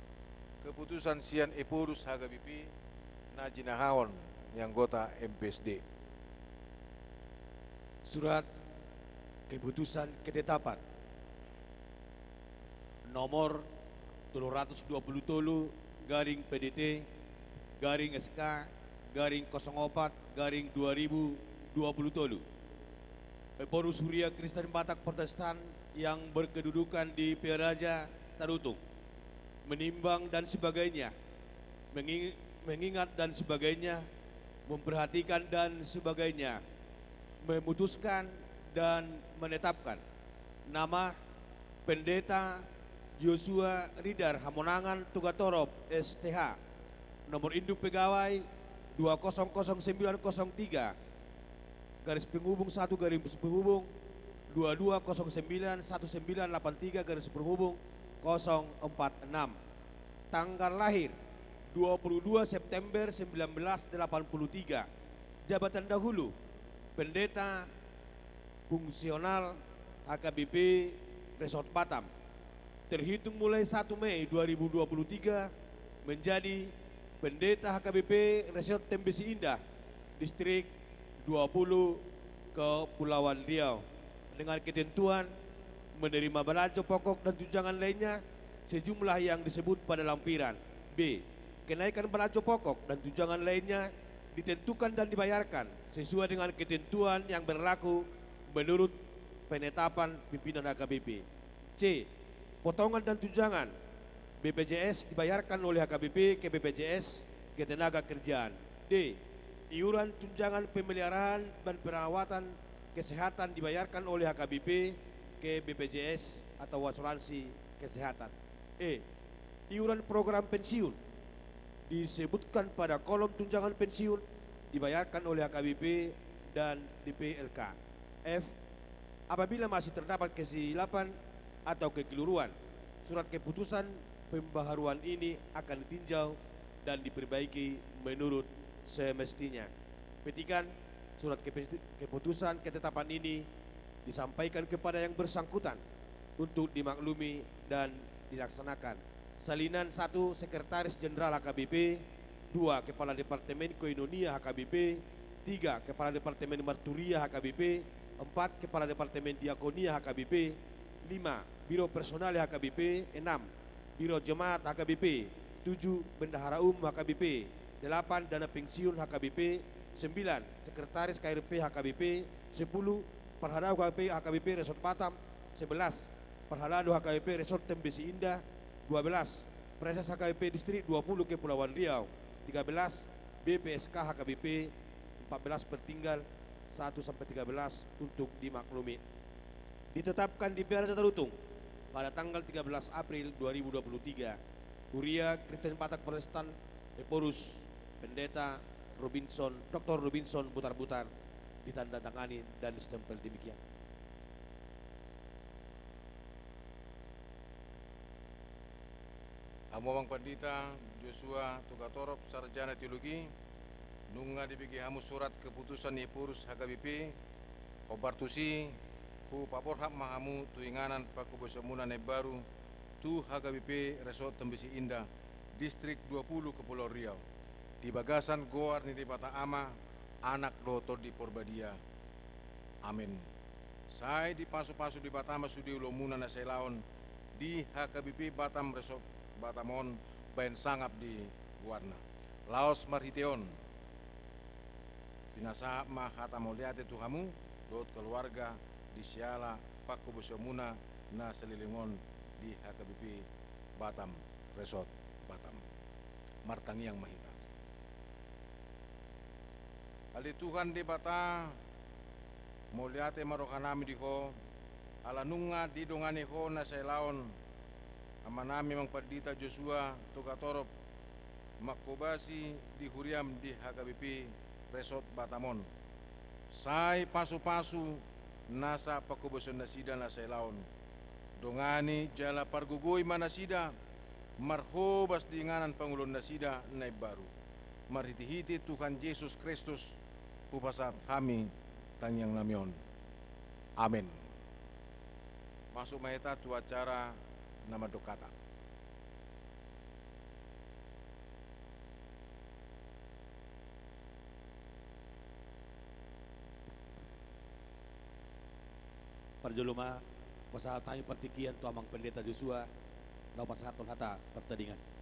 keputusan sian Ephorus H K B P na jinahahon ni anggota M P S D. Surat keputusan ketetapan nomor tolu ratus dua puluh tolu garing P D T garing S K garing kosong opat garing dua ribu dua puluh tolu. Ephorus Huria Kristen Batak Protestan yang berkedudukan di Pearaja Tarutung, menimbang dan sebagainya, mengi-, mengingat dan sebagainya, memperhatikan dan sebagainya, memutuskan dan menetapkan nama Pendeta Joshua Ridar Hamonangan Tugatorop, S T H, nomor induk pegawai dua kosong kosong sembilan kosong tiga, garis penghubung satu, garis penghubung dua dua kosong sembilan satu sembilan delapan tiga, garis penghubung kosong empat enam. Tanggal lahir dua puluh dua September sembilan belas delapan puluh tiga. Jabatan dahulu, Pendeta Fungsional H K B P Resort Batam. Terhitung mulai satu Mei dua ribu dua puluh tiga, menjadi Pendeta H K B P Resort Tembesi Indah, Distrik dua puluh Kepulauan Riau, dengan ketentuan menerima balajo pokok dan tunjangan lainnya sejumlah yang disebut pada lampiran. B. Kenaikan balajo pokok dan tunjangan lainnya ditentukan dan dibayarkan sesuai dengan ketentuan yang berlaku menurut penetapan pimpinan H K B P. C. Potongan dan tunjangan B P J S dibayarkan oleh H K B P ke B P J S Ketenagakerjaan. D. Iuran tunjangan pemeliharaan dan perawatan kesehatan dibayarkan oleh H K B P ke B P J S atau asuransi kesehatan. E. Iuran program pensiun disebutkan pada kolom tunjangan pensiun dibayarkan oleh H K B P dan D P L K. F. Apabila masih terdapat kesilapan atau kekeliruan, surat keputusan pembaharuan ini akan ditinjau dan diperbaiki menurut semestinya. Petikan, surat kepe-, keputusan ketetapan ini disampaikan kepada yang bersangkutan untuk dimaklumi dan dilaksanakan. Salinan, satu, Sekretaris Jenderal H K B P, dua, Kepala Departemen Koinonia H K B P, tiga, Kepala Departemen Marturia H K B P, empat, Kepala Departemen Diakonia H K B P, lima, Biro Personalia H K B P, enam, Biro Jemaat H K B P, tujuh, Bendahara Umum H K B P, delapan, Dana Pensiun H K B P, sembilan, Sekretaris K R P H K B P, sepuluh, Parhalado H K B P, H K B P Resort Batam, sebelas, Parhalado H K B P Resort Tembesi Indah, dua belas, Praeses H K B P Distrik dua puluh Kepulauan Riau, tiga belas, B P S K H K B P, empat belas, Pertinggal satu sampai tiga belas, untuk dimaklumi. Ditetapkan di Pearaja Tarutung pada tanggal tiga belas April dua ribu dua puluh tiga, Huria Kristen Batak Protestan, Ephorus, Pendeta Robinson, Doktor Robinson Butarbutar, ditandatangani dan distempel demikian. Hamu Amang Pandita Joshua Tugatorop, sarjana teologi, nunga dibege hamu surat keputusan ni Ephorus H K B P, hombar tusi, hupaborhat ma hamu tu inganan panghobasionmuna na imbaru tu H K B P Resort Tembesi Indah, Distrik dua puluh Kepulauan Riau, di bagasan goar ni Debata Ama, Anak dohot Tondi Porbadia. Amen. Sai dipasupasu Debata ma sude ulaonmuna na sailaon di H K B P Batam Resort Batam on, bahen sangap di goarna. Laos marhite on pinasahat ma hata mauliate tu hamu dohot keluarga di siala panghobasionmuna na saleleng on di H K B P Batam Resort Batam. Martangiang ma hita. Ale Tuhan Debata, mauliate ma rohanami di Ho, Ala nunga didongani ho na sailaon, amanami Amang Pandita Josua Togatorop, manghobasi di huriam di H K B P Resort Batam on. Sai pasupasu nasa panghobasion nasida na sailaon. Dongani jala pargogoi ma nasida, marhobas di inganan pangoluon nasida na imbaru. Marhitehite Tuhan Jesus Kristus, hupasahat hami tangiang nami on. Amen. Masuk ma hita tu acara na mandok hata. Parjolo ma, pasahat hami partingkian tu Amang Pendeta Josua, laho pasahathon hata partadingan.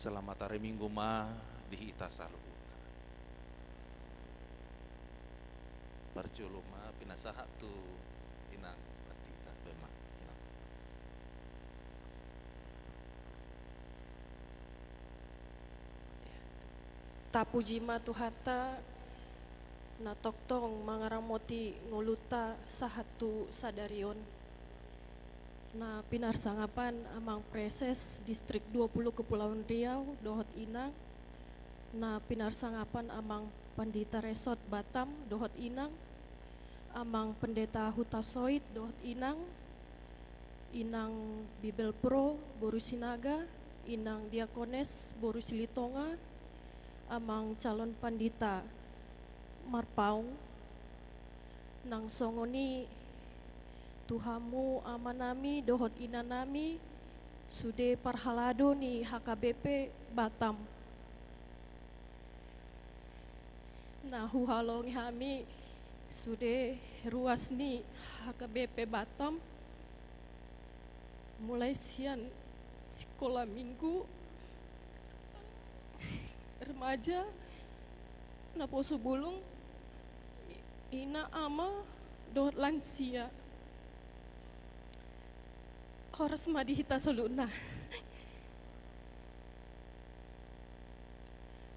Selamat hari Minggu ma di hita saluhutna. Parjolo ma pinasahat tu Inang Pandita, baen ma, Inang. Tapuji ma Tuhanta, na tongtong mangaramoti ngolunta sahat tu sadari on. Na pinarsangapan Amang Praeses Distrik dua puluh Kepulauan Riau dohot Inang, na pinarsangapan Amang Pandita Resort Batam dohot Inang, Amang Pendeta Hutasoit dohot Inang, Inang Bibelvrouw boru Sinaga, Inang Diakones boru Silitonga, Amang Calon Pandita Marpaung, nang songon i tu hamu amanami dohot inanami, sude parhalado ni H K B P Batam. Na huhalongi hami sude ruas ni H K B P Batam, mulai sian sikola minggu, remaja, naposo bulung, i-, ina, ama, dohot lansia. Horas ma di hita saluhutna.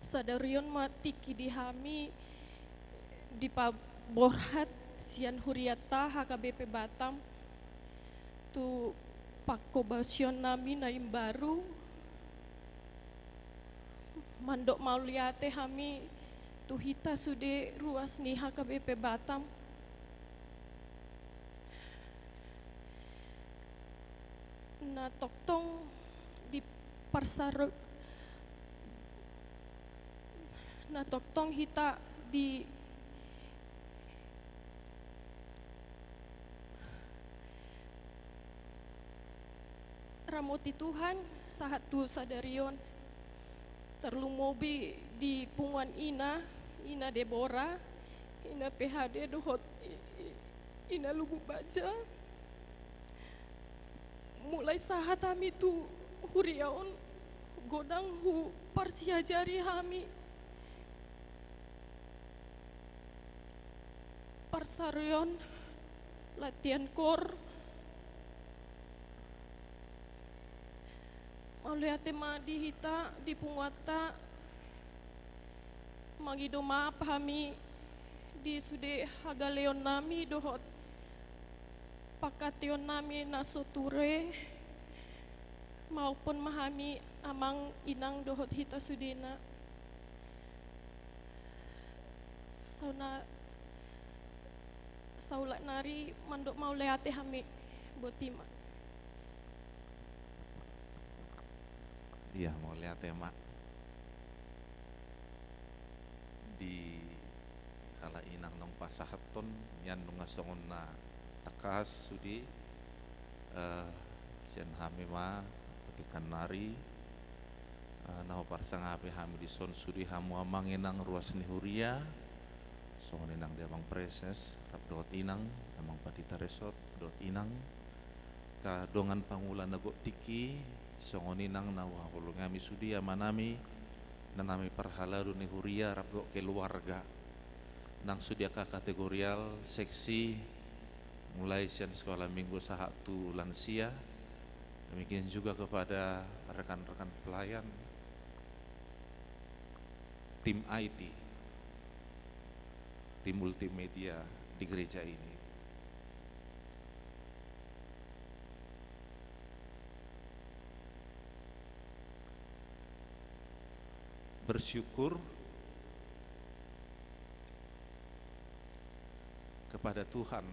Sadari on ma tingki di hami dipaborhat sian hurianta H K B P Batam tu panghobasion nami na imbaru. Mandok mauliate hami tu hita sude ruas ni H K B P Batam. Na tongtong di parsar-, na tongtong hita di ramoti Tuhan sahat tu sadari on. Tarlumobi di punguan ina, Ina Debora, Ina P H D dohot i-, i-, Ina Lubu Baja. Mulai sahat hami tu huria on, godang huparsiajari hami parsarion, latihan kor. Mauliate ma di hita, di punguanta. Mangido maaf hami di sude hagaleonnami dohot pangkataionnami na so ture. Maafhon ma hami, Amang, Inang dohot hita sudena. Sauna-, saulak nari mandok mauliate hami. Boti ma. Ia, mauliate ma di halak inang naung pasahathon, ia nunga songon na tangkas sude, eh, sian hami ma, tingki nari, eh, na huparsangapi hami dison sude hamu amang inang ruas ni huria, songon i nang di amang praeses, rap dohot inang, amang pandita resort, dohot inang, Angka dongan pangula na gok tingki, songon i nang na huhaholongi hami sude amanami, inanami parhalado ni huria rap dohot keluarga. Nang sude angka kategorial, seksi, mulai sian sekolah minggu sahat tu lansia, demikian juga kepada rekan-rekan pelayan, tim I T, tim multimedia di gereja ini. Bersyukur kepada Tuhan.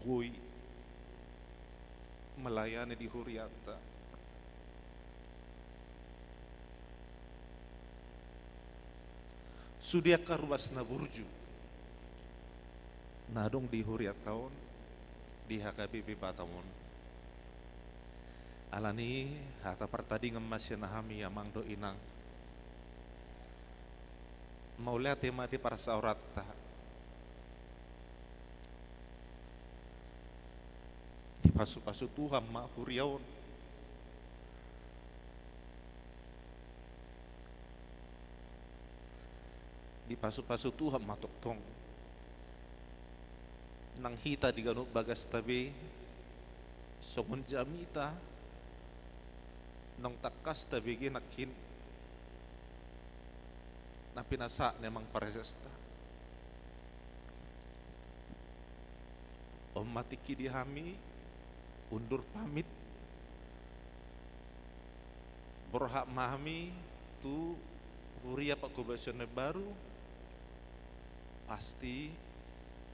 Boi melayani di hurianta. Sude angka ruas na burju na adong di hurianta on, di H K B P Batam on. Alani hata partadingan ma sian hami amang dohot inang. Mauliate ma di parsaoranta. Dipasupasu Tuhan ma huria on. Dipasupasu Tuhan ma tongtong. Nang hita di ganup bagasta be, songon jamita, naung tangkas tabege nangkin na pinasahat ni amang presesta. On ma tingki di hami, undur pamit. Borhat ma hami tu huria Pangkobasion na imbaru. Pasti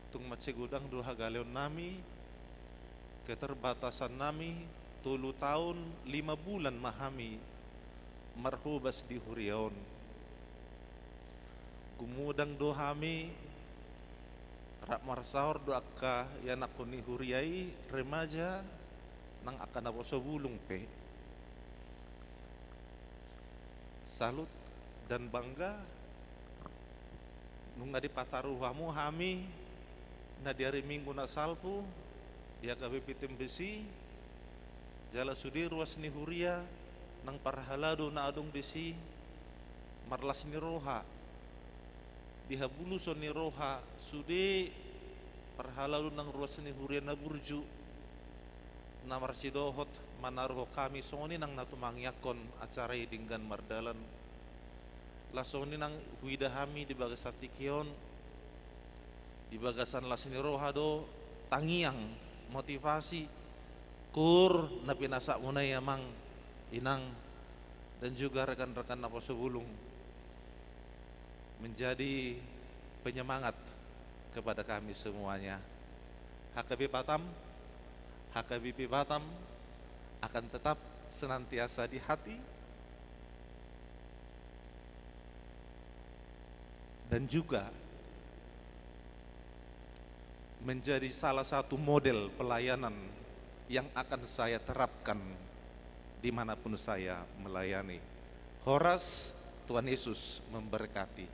tung mansai godang do hagaleonnami, keterbatasannami, tolu taon lima bulan ma hami marhobas di huria on. Gumodang do hami rap marsaor do angka ianakhon ni huria i, remaja, nang angka naposo bulung pe. Salut dan bangga nunga dipataru hamu hami na di ari Minggu na salpu di H K B P Tembesi, jala sude ruas ni huria nang parhalado na adong disi, marlas ni roha, di habuluson ni roha sude parhalado nang ruas ni huria na burju, na marsidohot manaruhon hami songon i nang na tumangiangkon acara i denggan mardalan. Laos songon i nang huida hami di bagasan tingki on, di bagasan las ni roha do tangiang, motivasi, kur na pinasahatmuna i amang, inang, dan juga rekan-rekan naposo bulung, menjadi penyemangat kepada kami semuanya. H K B Batam, H K B P Batam akan tetap senantiasa di hati dan juga menjadi salah satu model pelayanan yang akan saya terapkan di mana pun saya melayani. Horas, Tuhan Yesus memberkati.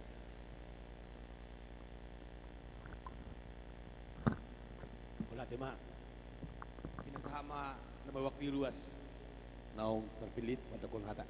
Mauliate ma. Pinasahat ma na mewakili ruas naung terpilih mandok hata.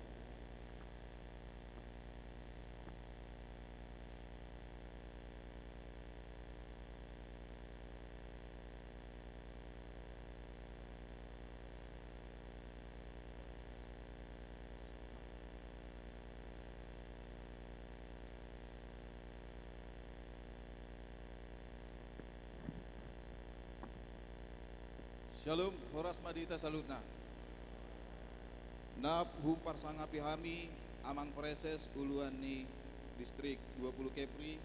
Syalom, horas ma di hita saluhutna. Na huparsangapi hami Amang Praeses uluan ni Distrik dua puluh Kepri,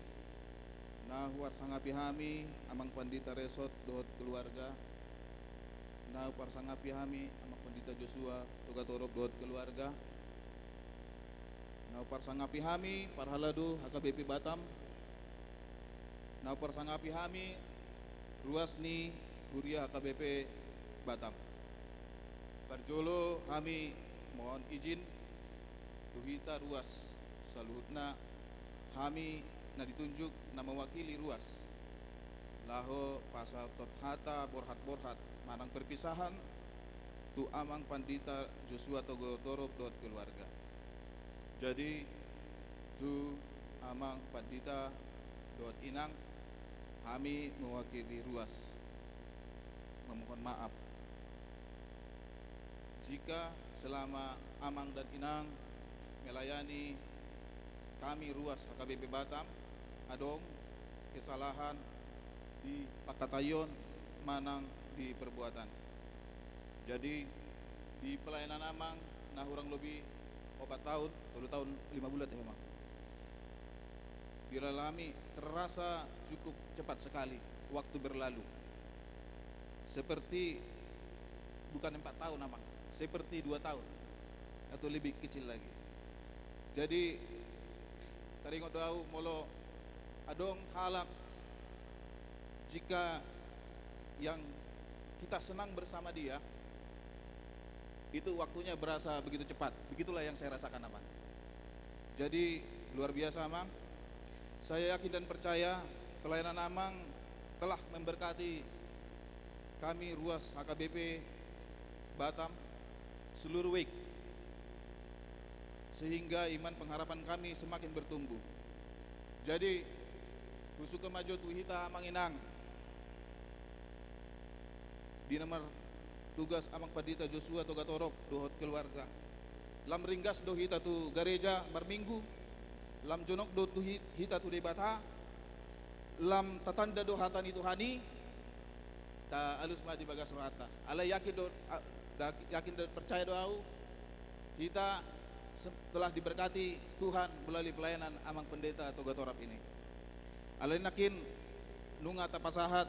na huparsangapi hami Amang Pandita Resot dohot keluarga, na huparsangapi hami Amang Pandita Joshua Togatorop dohot keluarga, na huparsangapi hami parhalado H K B P Batam, na huparsangapi hami ruas ni huria H K B P Batam. Parjolo hami mohon izin tu hita ruas saluhutna, hami na ditunjuk na mewakili ruas, laho pasahathon hata borhat-borhat manang perpisahan tu Amang Pandita Joshua Togatorop dohot keluarga. Jadi, tu Amang Pandita dohot Inang, hami mewakili ruas memohon maaf jika selama Amang dan Inang melayani kami ruas H K B P Batam, adong kesalahan di pangkataion manang di perbuatan. Jadi, di pelayanan Amang na hurang lobi opat taon, tolu taon lima bulan, ya, Amang. Di dalam hami terasa cukup cepat sekali waktu berlalu. Seperti bukan empat tahun, Amang, seperti dua tahun atau lebih kecil lagi. Jadi, taringot do ahu molo adong halak, jika yang kita senang bersama dia, itu waktunya berasa begitu cepat. Begitulah yang saya rasakan, Amang. Jadi, luar biasa, Amang. Saya yakin dan percaya pelayanan Amang telah memberkati kami ruas H K B P Batam seluruh week, sehingga iman pengharapan kami semakin bertumbuh. Jadi, husungkun ma jo tu hita Amang Inang, di nomor tugas Amang Pandita Joshua Togatorop dohot keluarga. Lam ringgas do hita tu gareja marminggu, lam jonok do tu hi-, hita tu Debata, lam tatanda do hata ni Tuhan i, taalus ma di bagas rohanta. Alai yakin do, a-, da-, yakin do, percaya do ahu, hita se-, telah diberkati Tuhan melalui pelayanan Amang Pendeta Togatorop ini. Alai nangkin nunga tapasahat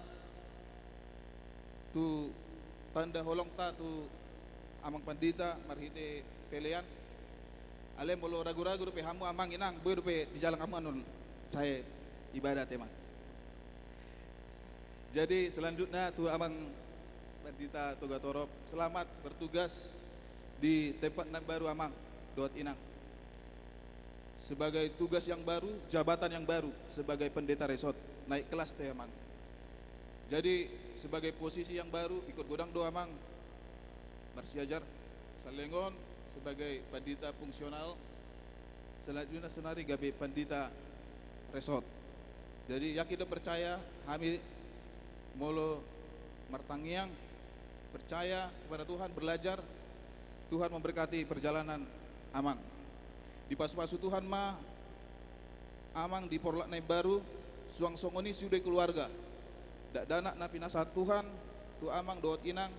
tu tanda holongta tu Amang Pandita marhite pelean. Alai molo ragu-ragu dope hamu Amang Inang, boi dope dijalang hamu annon sae ibadat, Amang. Jadi, selanjutnya tu Amang Pandita Togatorop, selamat bertugas di tempat yang baru, Amang dohot Inang. Sebagai tugas yang baru, jabatan yang baru sebagai pendeta resort, naik kelas te, Amang. Jadi, sebagai posisi yang baru, ikut godang do Amang marsiajar, saleleng on sebagai pandita fungsional, selanjutnya saonari gabe pandita resort. Jadi, yakin dan percaya hami molo martangiang, percaya kepada Tuhan, belajar, Tuhan memberkati perjalanan Amang. Dipasu-pasu Tuhan ma Amang di porlak na imbaru, suang songon i sude keluarga. Dakdanak na pinasahat Tuhan tu Amang dohot Inang,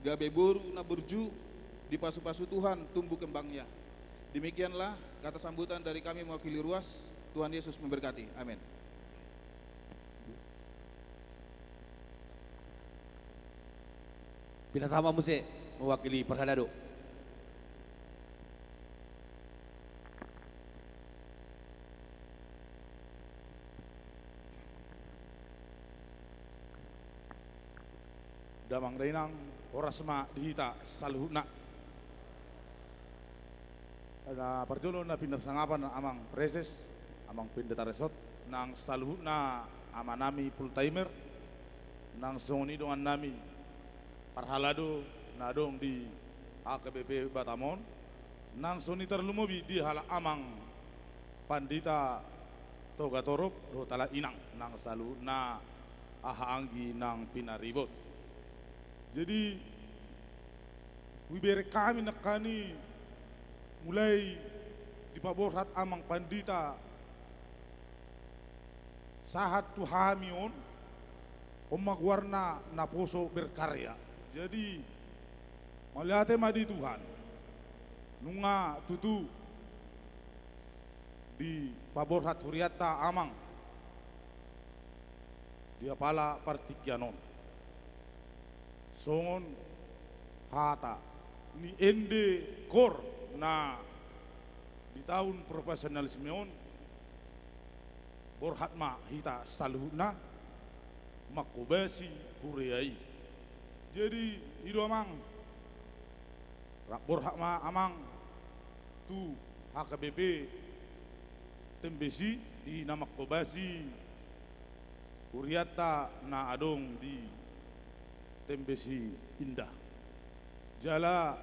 gabe boru na burju, dipasu-pasu Tuhan tumbuh kembangnya. Demikianlah kata sambutan dari kami mewakili ruas. Tuhan Yesus memberkati. Amin. Pinasahat ma muse mewakili parhalado. Damang dainang, horas ma di hita saluhutna. Na parjolo na pinarsangapan Amang Preses, Amang Pendeta Resort, nang saluhutna amanami full timer, nang songon i dongannami parhalado na adong di H K B P Batam on, nang songon i tarlumobi di halak Amang Pandita Togatorop dohot halak Inang, nang saluhutna aha anggi nang pinaribot. Jadi, huibereng hami nangkin i, mulai dipaborhat Amang Pandita sahat tu hami on, on ma goarna naposo berkarya. Jadi, mauliate ma di Tuhan, nunga tutu dipaborhat hurianta Amang di apala partingkian on. Songon hata ni ende kor na di taon profesionalisme on, borhat ma hita saluhutna manghobasi huria i. Jadi, i do Amang, rap borhat ma Amang tu H H K B P Tembesi di na mangkobasi hurianta na adong di Tembesi Indah. Jala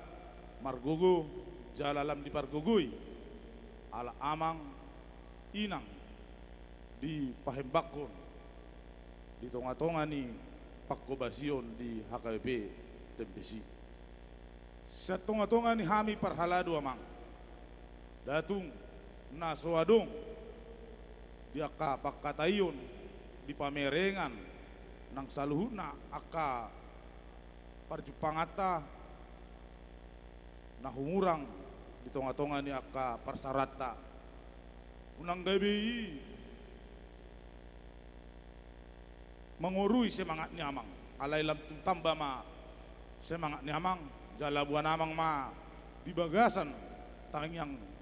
margogo, jala lam dipargogoi ala amang inang dipahembangkon di tonga-tonga ni pangkobasion di H K B P Tembesi. Sian tonga-tonga ni hami parhalado amang, datung na so adong di angka pangkataion di pamerengan nang saluhutna angka parjumpanganta na humurang di tonga-tonga ni angka parsaoranta. Unang gabe i mangorui semangat ni amang, alai lam tung tamba ma semangat ni amang, jala boan amang ma di bagasan tangiang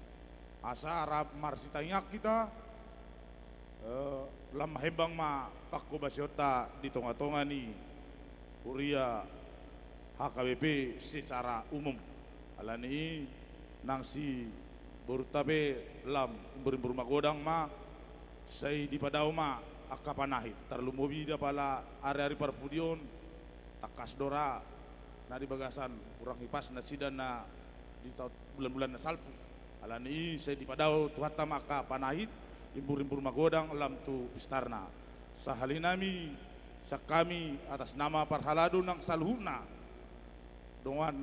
asa rap marsitangiang hita, eh, lam hembang ma pangkobasionta di tonga-tonga ni huria H K B P secara umum. Alani i nang si borunta pe lam imbur-imbur magodang ma, sai dipadao ma angka panahit, tarlumobi da pala ari-ari parpudi on, tangkas do ra na di bagasan hurang hipas nasida na di taon bulan-bulan na salpu. Alani i sai dipadao Tuhanta ma angka panahit, imbur-imbur magodang lam tu pistarna. Sahali nami sian hami atas nama parhalado nang saluhutna dongan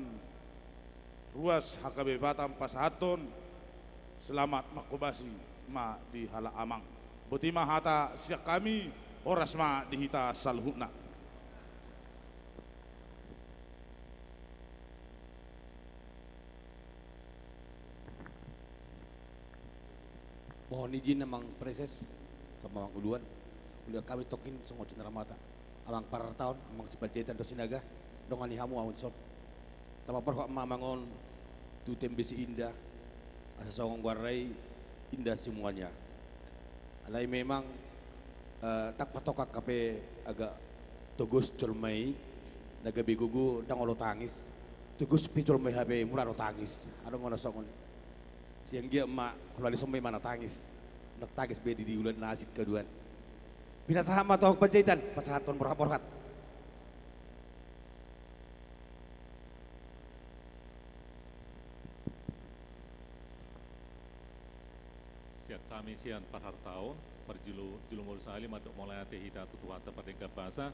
ruas H K B P Batam pasahathon selamat mangkobasi ma di halak amang. Boti ma hata sian hami, horas ma di hita saluhutna. Mohon izin amang Praeses, sama amang uluan. Uluan hami tongkin songon sinaramata. Amang Parhartaon, amang Sipanjaitan dohot Sinaga, dongan ni hamu ahu dison. Tapaborhat ma amang on tu Tembesi Indah, asa songon goarna i indah semuanya. Alai memang, eh, ndang patokak hape agak togos jolma i, na gabe gogo ndang olo tangis, togos pe jolma i hape mura do tangis. Adong ma na songon i. Sian dia ma, kalau di somba i ma na tangis. Ndang tangis be di, di ulaon na asing kaduan. Pinasahat ma tu amang Panjaitan, pasahathon borhat-borhat. Sian hami sian Parhartaon, parjulu, julu molo sahali mandok mauliate hita tu Tuhanta pardenggan basa,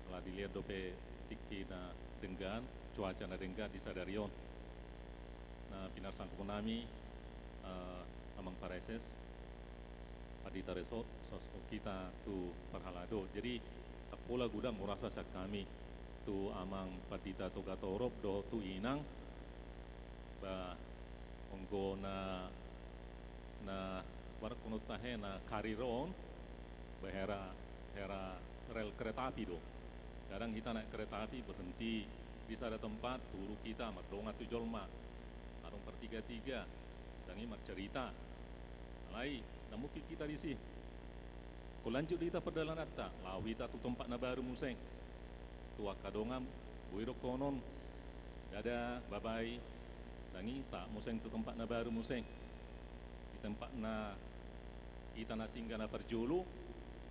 ala dilehon dope tingki na denggan, cuaca na denggan di sadari on. Na pinarsangkup nami, eh, amang Praeses, Pandita Resort, sos hita tu parhalado. Jadi, ndang pola godang hurasa sian hami tu amang Pandita Togatorop dohot tu inang, ba, anggo na, na, barak kono tahe na karir on, ba hera, hera rel kereta api do. Kadang hita naik kereta api berhenti di sada tempat, turun hita mardongan tu jolma. Adong partiga-tiga, ndang i marcerita. Alai, ndang mungkin hita disi. Anggo lanjut do hita pardalananta, laho hita tu tempat na baru muse. Tu angka dongan, boi dohonon, dadah, bye-bye. Ndang i, sahat muse tu tempat na baru muse. Di tempat na hita na singgah na parjolo,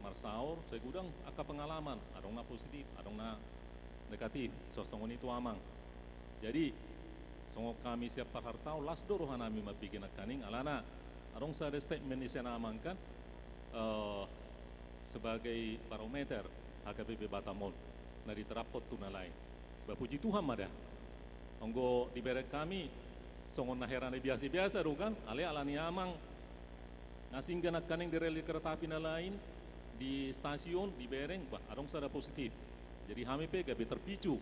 marsaor, sai godang angka pengalaman, adong na positif, adong na negatif, so songon i tu amang. Jadi, songon hami sian Parhartaon, las do roha nami mambege nangkaning, alana adong sada statement ni sian amang kan, eh, sebagai barometer H K B P Batam on, na diterapkon tu na lain. Ba puji Tuhan ma da. Anggo dibereng hami, songon na hera na biasa-biasa do kan, alai alani amang na singgah nangkaning di rel kereta api na lain, di stasiun, dibereng, bah, adong sada positif. Jadi hami pe gabe terpicu.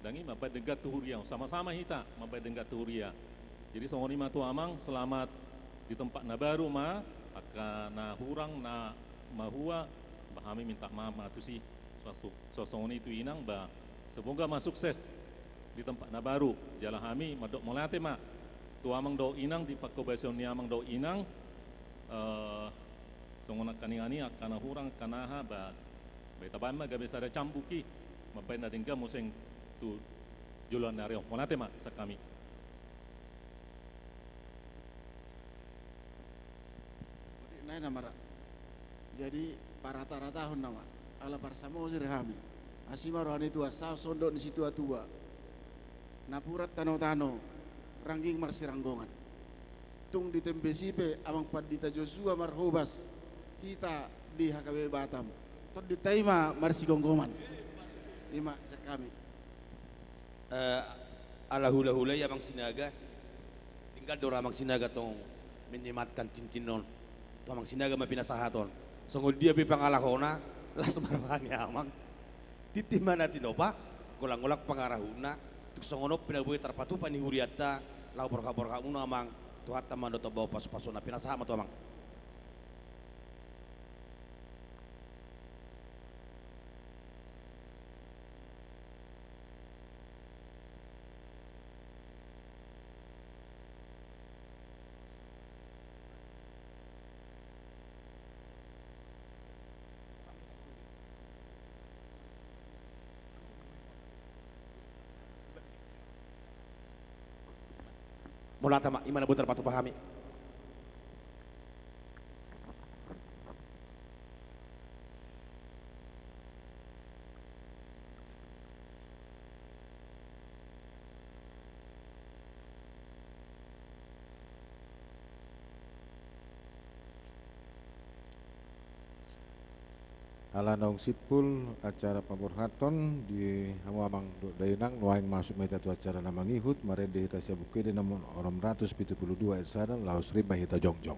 Ndang i mambaen denggan tu huria, sama-sama hita mambaen denggan tu huria. Jadi songon i ma tu amang, selamat di tempat na baru ma, angka na hurang, na mahua, bah hami minta maaf ma tusi. So, so, so songon i tu inang, bah, semoga ma sukses di tempat na baru. Jala hami mandok mauliate ma tu amang dohot inang, di pangkobasion ni amang dohot inang, eh, songon nangkaning i angka na hurang, angka na aha, bah, bah tabaen ma gabe sada cambuk i, mambaen na denggan muse tu joloan ni ari on. Mauliate ma sian hami. Ai na mara. Jadi, parata-ratahon nama, ala parsamosir hami. Asi ma roha ni Tuhan, saos sondok ni situatua. Napuran tano-tano, rangging marsiranggongan. Tung ditembesi pe Amang Pandita Josua Marhobas, hita di H K B Batam. Tondinta i ma marsigomgoman. I ma sian hami. Eh, ala hula-hula i Amang Sinaga. Tinggal do ra Amang Sinaga tong menyematkan cincin on. Tu Amang Sinaga ma pinasahaton. Songon dia pe pangalahona, las ma roha ni Amang. Tintin ma na tinopa, golang-golang pangarahutna, tung songon on pe na boi tarpatupa ni hurianta, laho borhat-borhatmuna Amang, Tuhanta ma na tamba pasu-pasuna, pinasahat ma tu Amang. Mauliate ma, i ma na boi tarpatupa hami. Ala naung simpul acara paborhaton di hamu amang dohot dainang, nuaeng masuk ma hita tu acara na mangihut, marende hita sian Buku Ende nomor onom ratus pitu pulu dua ayat sada, laos rap ma hita jongjong.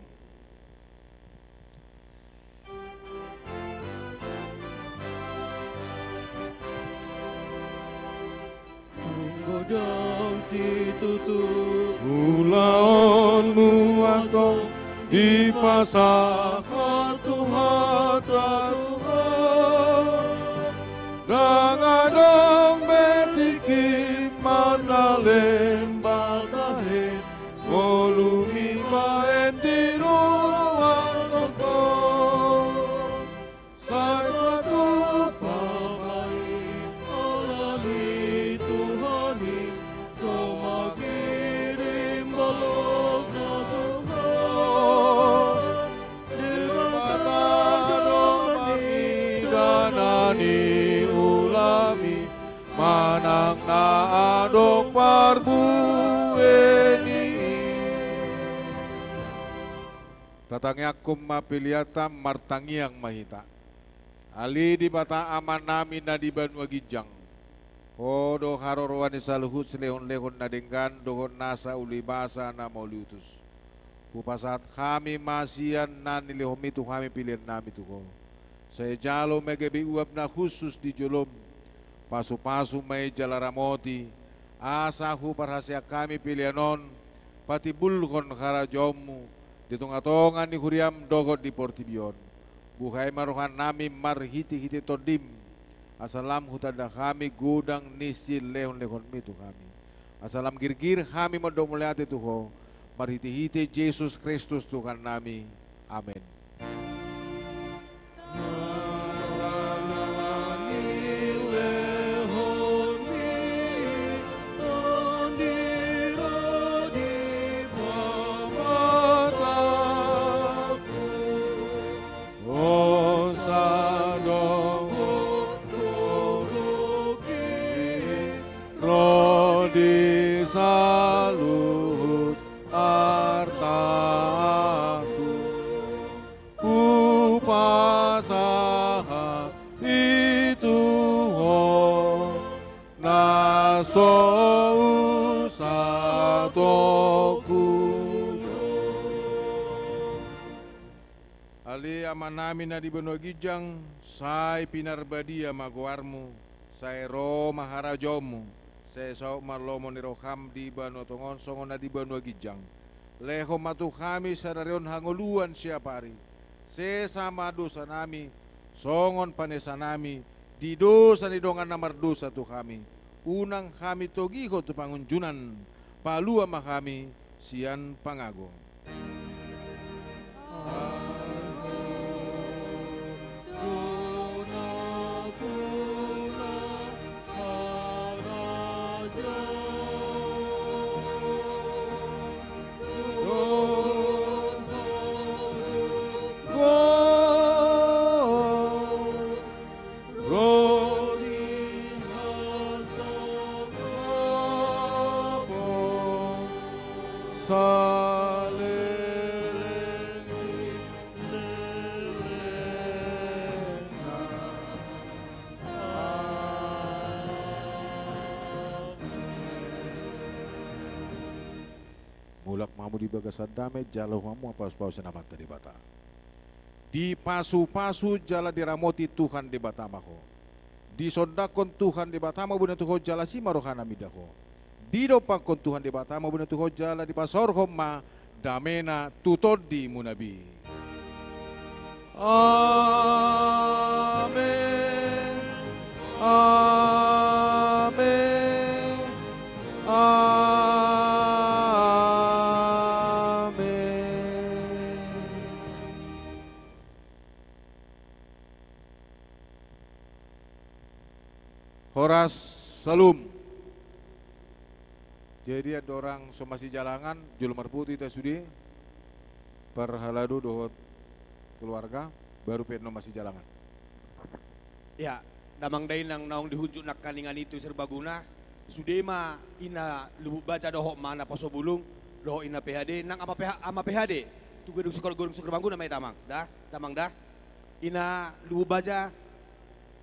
Godang situtu ulaonmu antong dipasahat Tuhanta Tuhan. Ndang adong be tingki manalemba tahe, ngolumi baen di ruang tongtong. Sai patupa ma i ala ni Tuhan i, so mangkirim balok na Tuhan. Debata do manida na niulami, manang na adong parbueni. Tatangiangkon ma peleanta, martangiang ma hita. Ale Debata Amanami na di banua ginjang, Ho do haroroan ni saluhut silehon-lehon na denggan dohot nasa uli basa na mauliutus. Hupasahat hami ma sian na nilehonmi tu hami peleannami tu Ho. Sai jalo ma gabe uap na hushus di jolom. Pasu-pasu ma i jala ramoti, asa huparhaseang hami pelean on patimbulhon harajaonmu di tonga-tonga ni huriam dohot di portibi on. Buhai ma rohanami marhite-hite Tondim, asa lam hutanda hami godang ni silehon-lehonmi tu hami. Asa lam girgir hami mandok mauliate tu Ho, marhite-hite Jesus Kristus Tuhannami. Amen. Osa dohot gogoki ro di saluhut artaku, hupasahat i tu Ho, na so usatonku. Ale Amanami na di banua ginjang, sai pinarbadia ma goarmu, sai ro ma harajaonmu, sai saut ma lomo ni roham di banua tonga on songon na di banua ginjang. Lehon ma tu hami sadari on hangoluan siapari. Sesa ma dosanami, songon panesanami di dosa ni dongan na mardosa tu hami. Unang hami togihon tu pangunjunan, palua ma hami sian pangago. Didok ma hamu di bagasan dame, jalo hamu ma pasu-pasu ni Amanta Debata. Dipasupasu jala diramoti Tuhan Debata ma ho. Disondangkon Tuhan Debata ma umbahen tu ho jala asi ma rohana mida ho. Didompakkon Tuhan Debata ma umbahen tu ho jala dipasaorhon ma damena tu tondimuna be. Amen. Amen. Amen. Horas, Shalom. Jadi, andorang so masijalangan, jolo marfoto hita sude, parhalado dohot keluarga, baru pe annon masijalangan. Ya, damang dainang naung dihunjuk nangkaningan i tu Serbaguna, sude ma ina Lubuk Baja dohot ma naposo bulung, dohot ina P H D, nang ama P H, ama P H D, tu gedung Sekor-, gedung Serbaguna ma hita, Amang, da, damang da. Ina Lubuk Baja,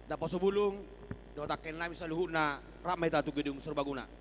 naposo bulung, dohot angka inanami saluhutna, rap ma hita tu gedung Serbaguna.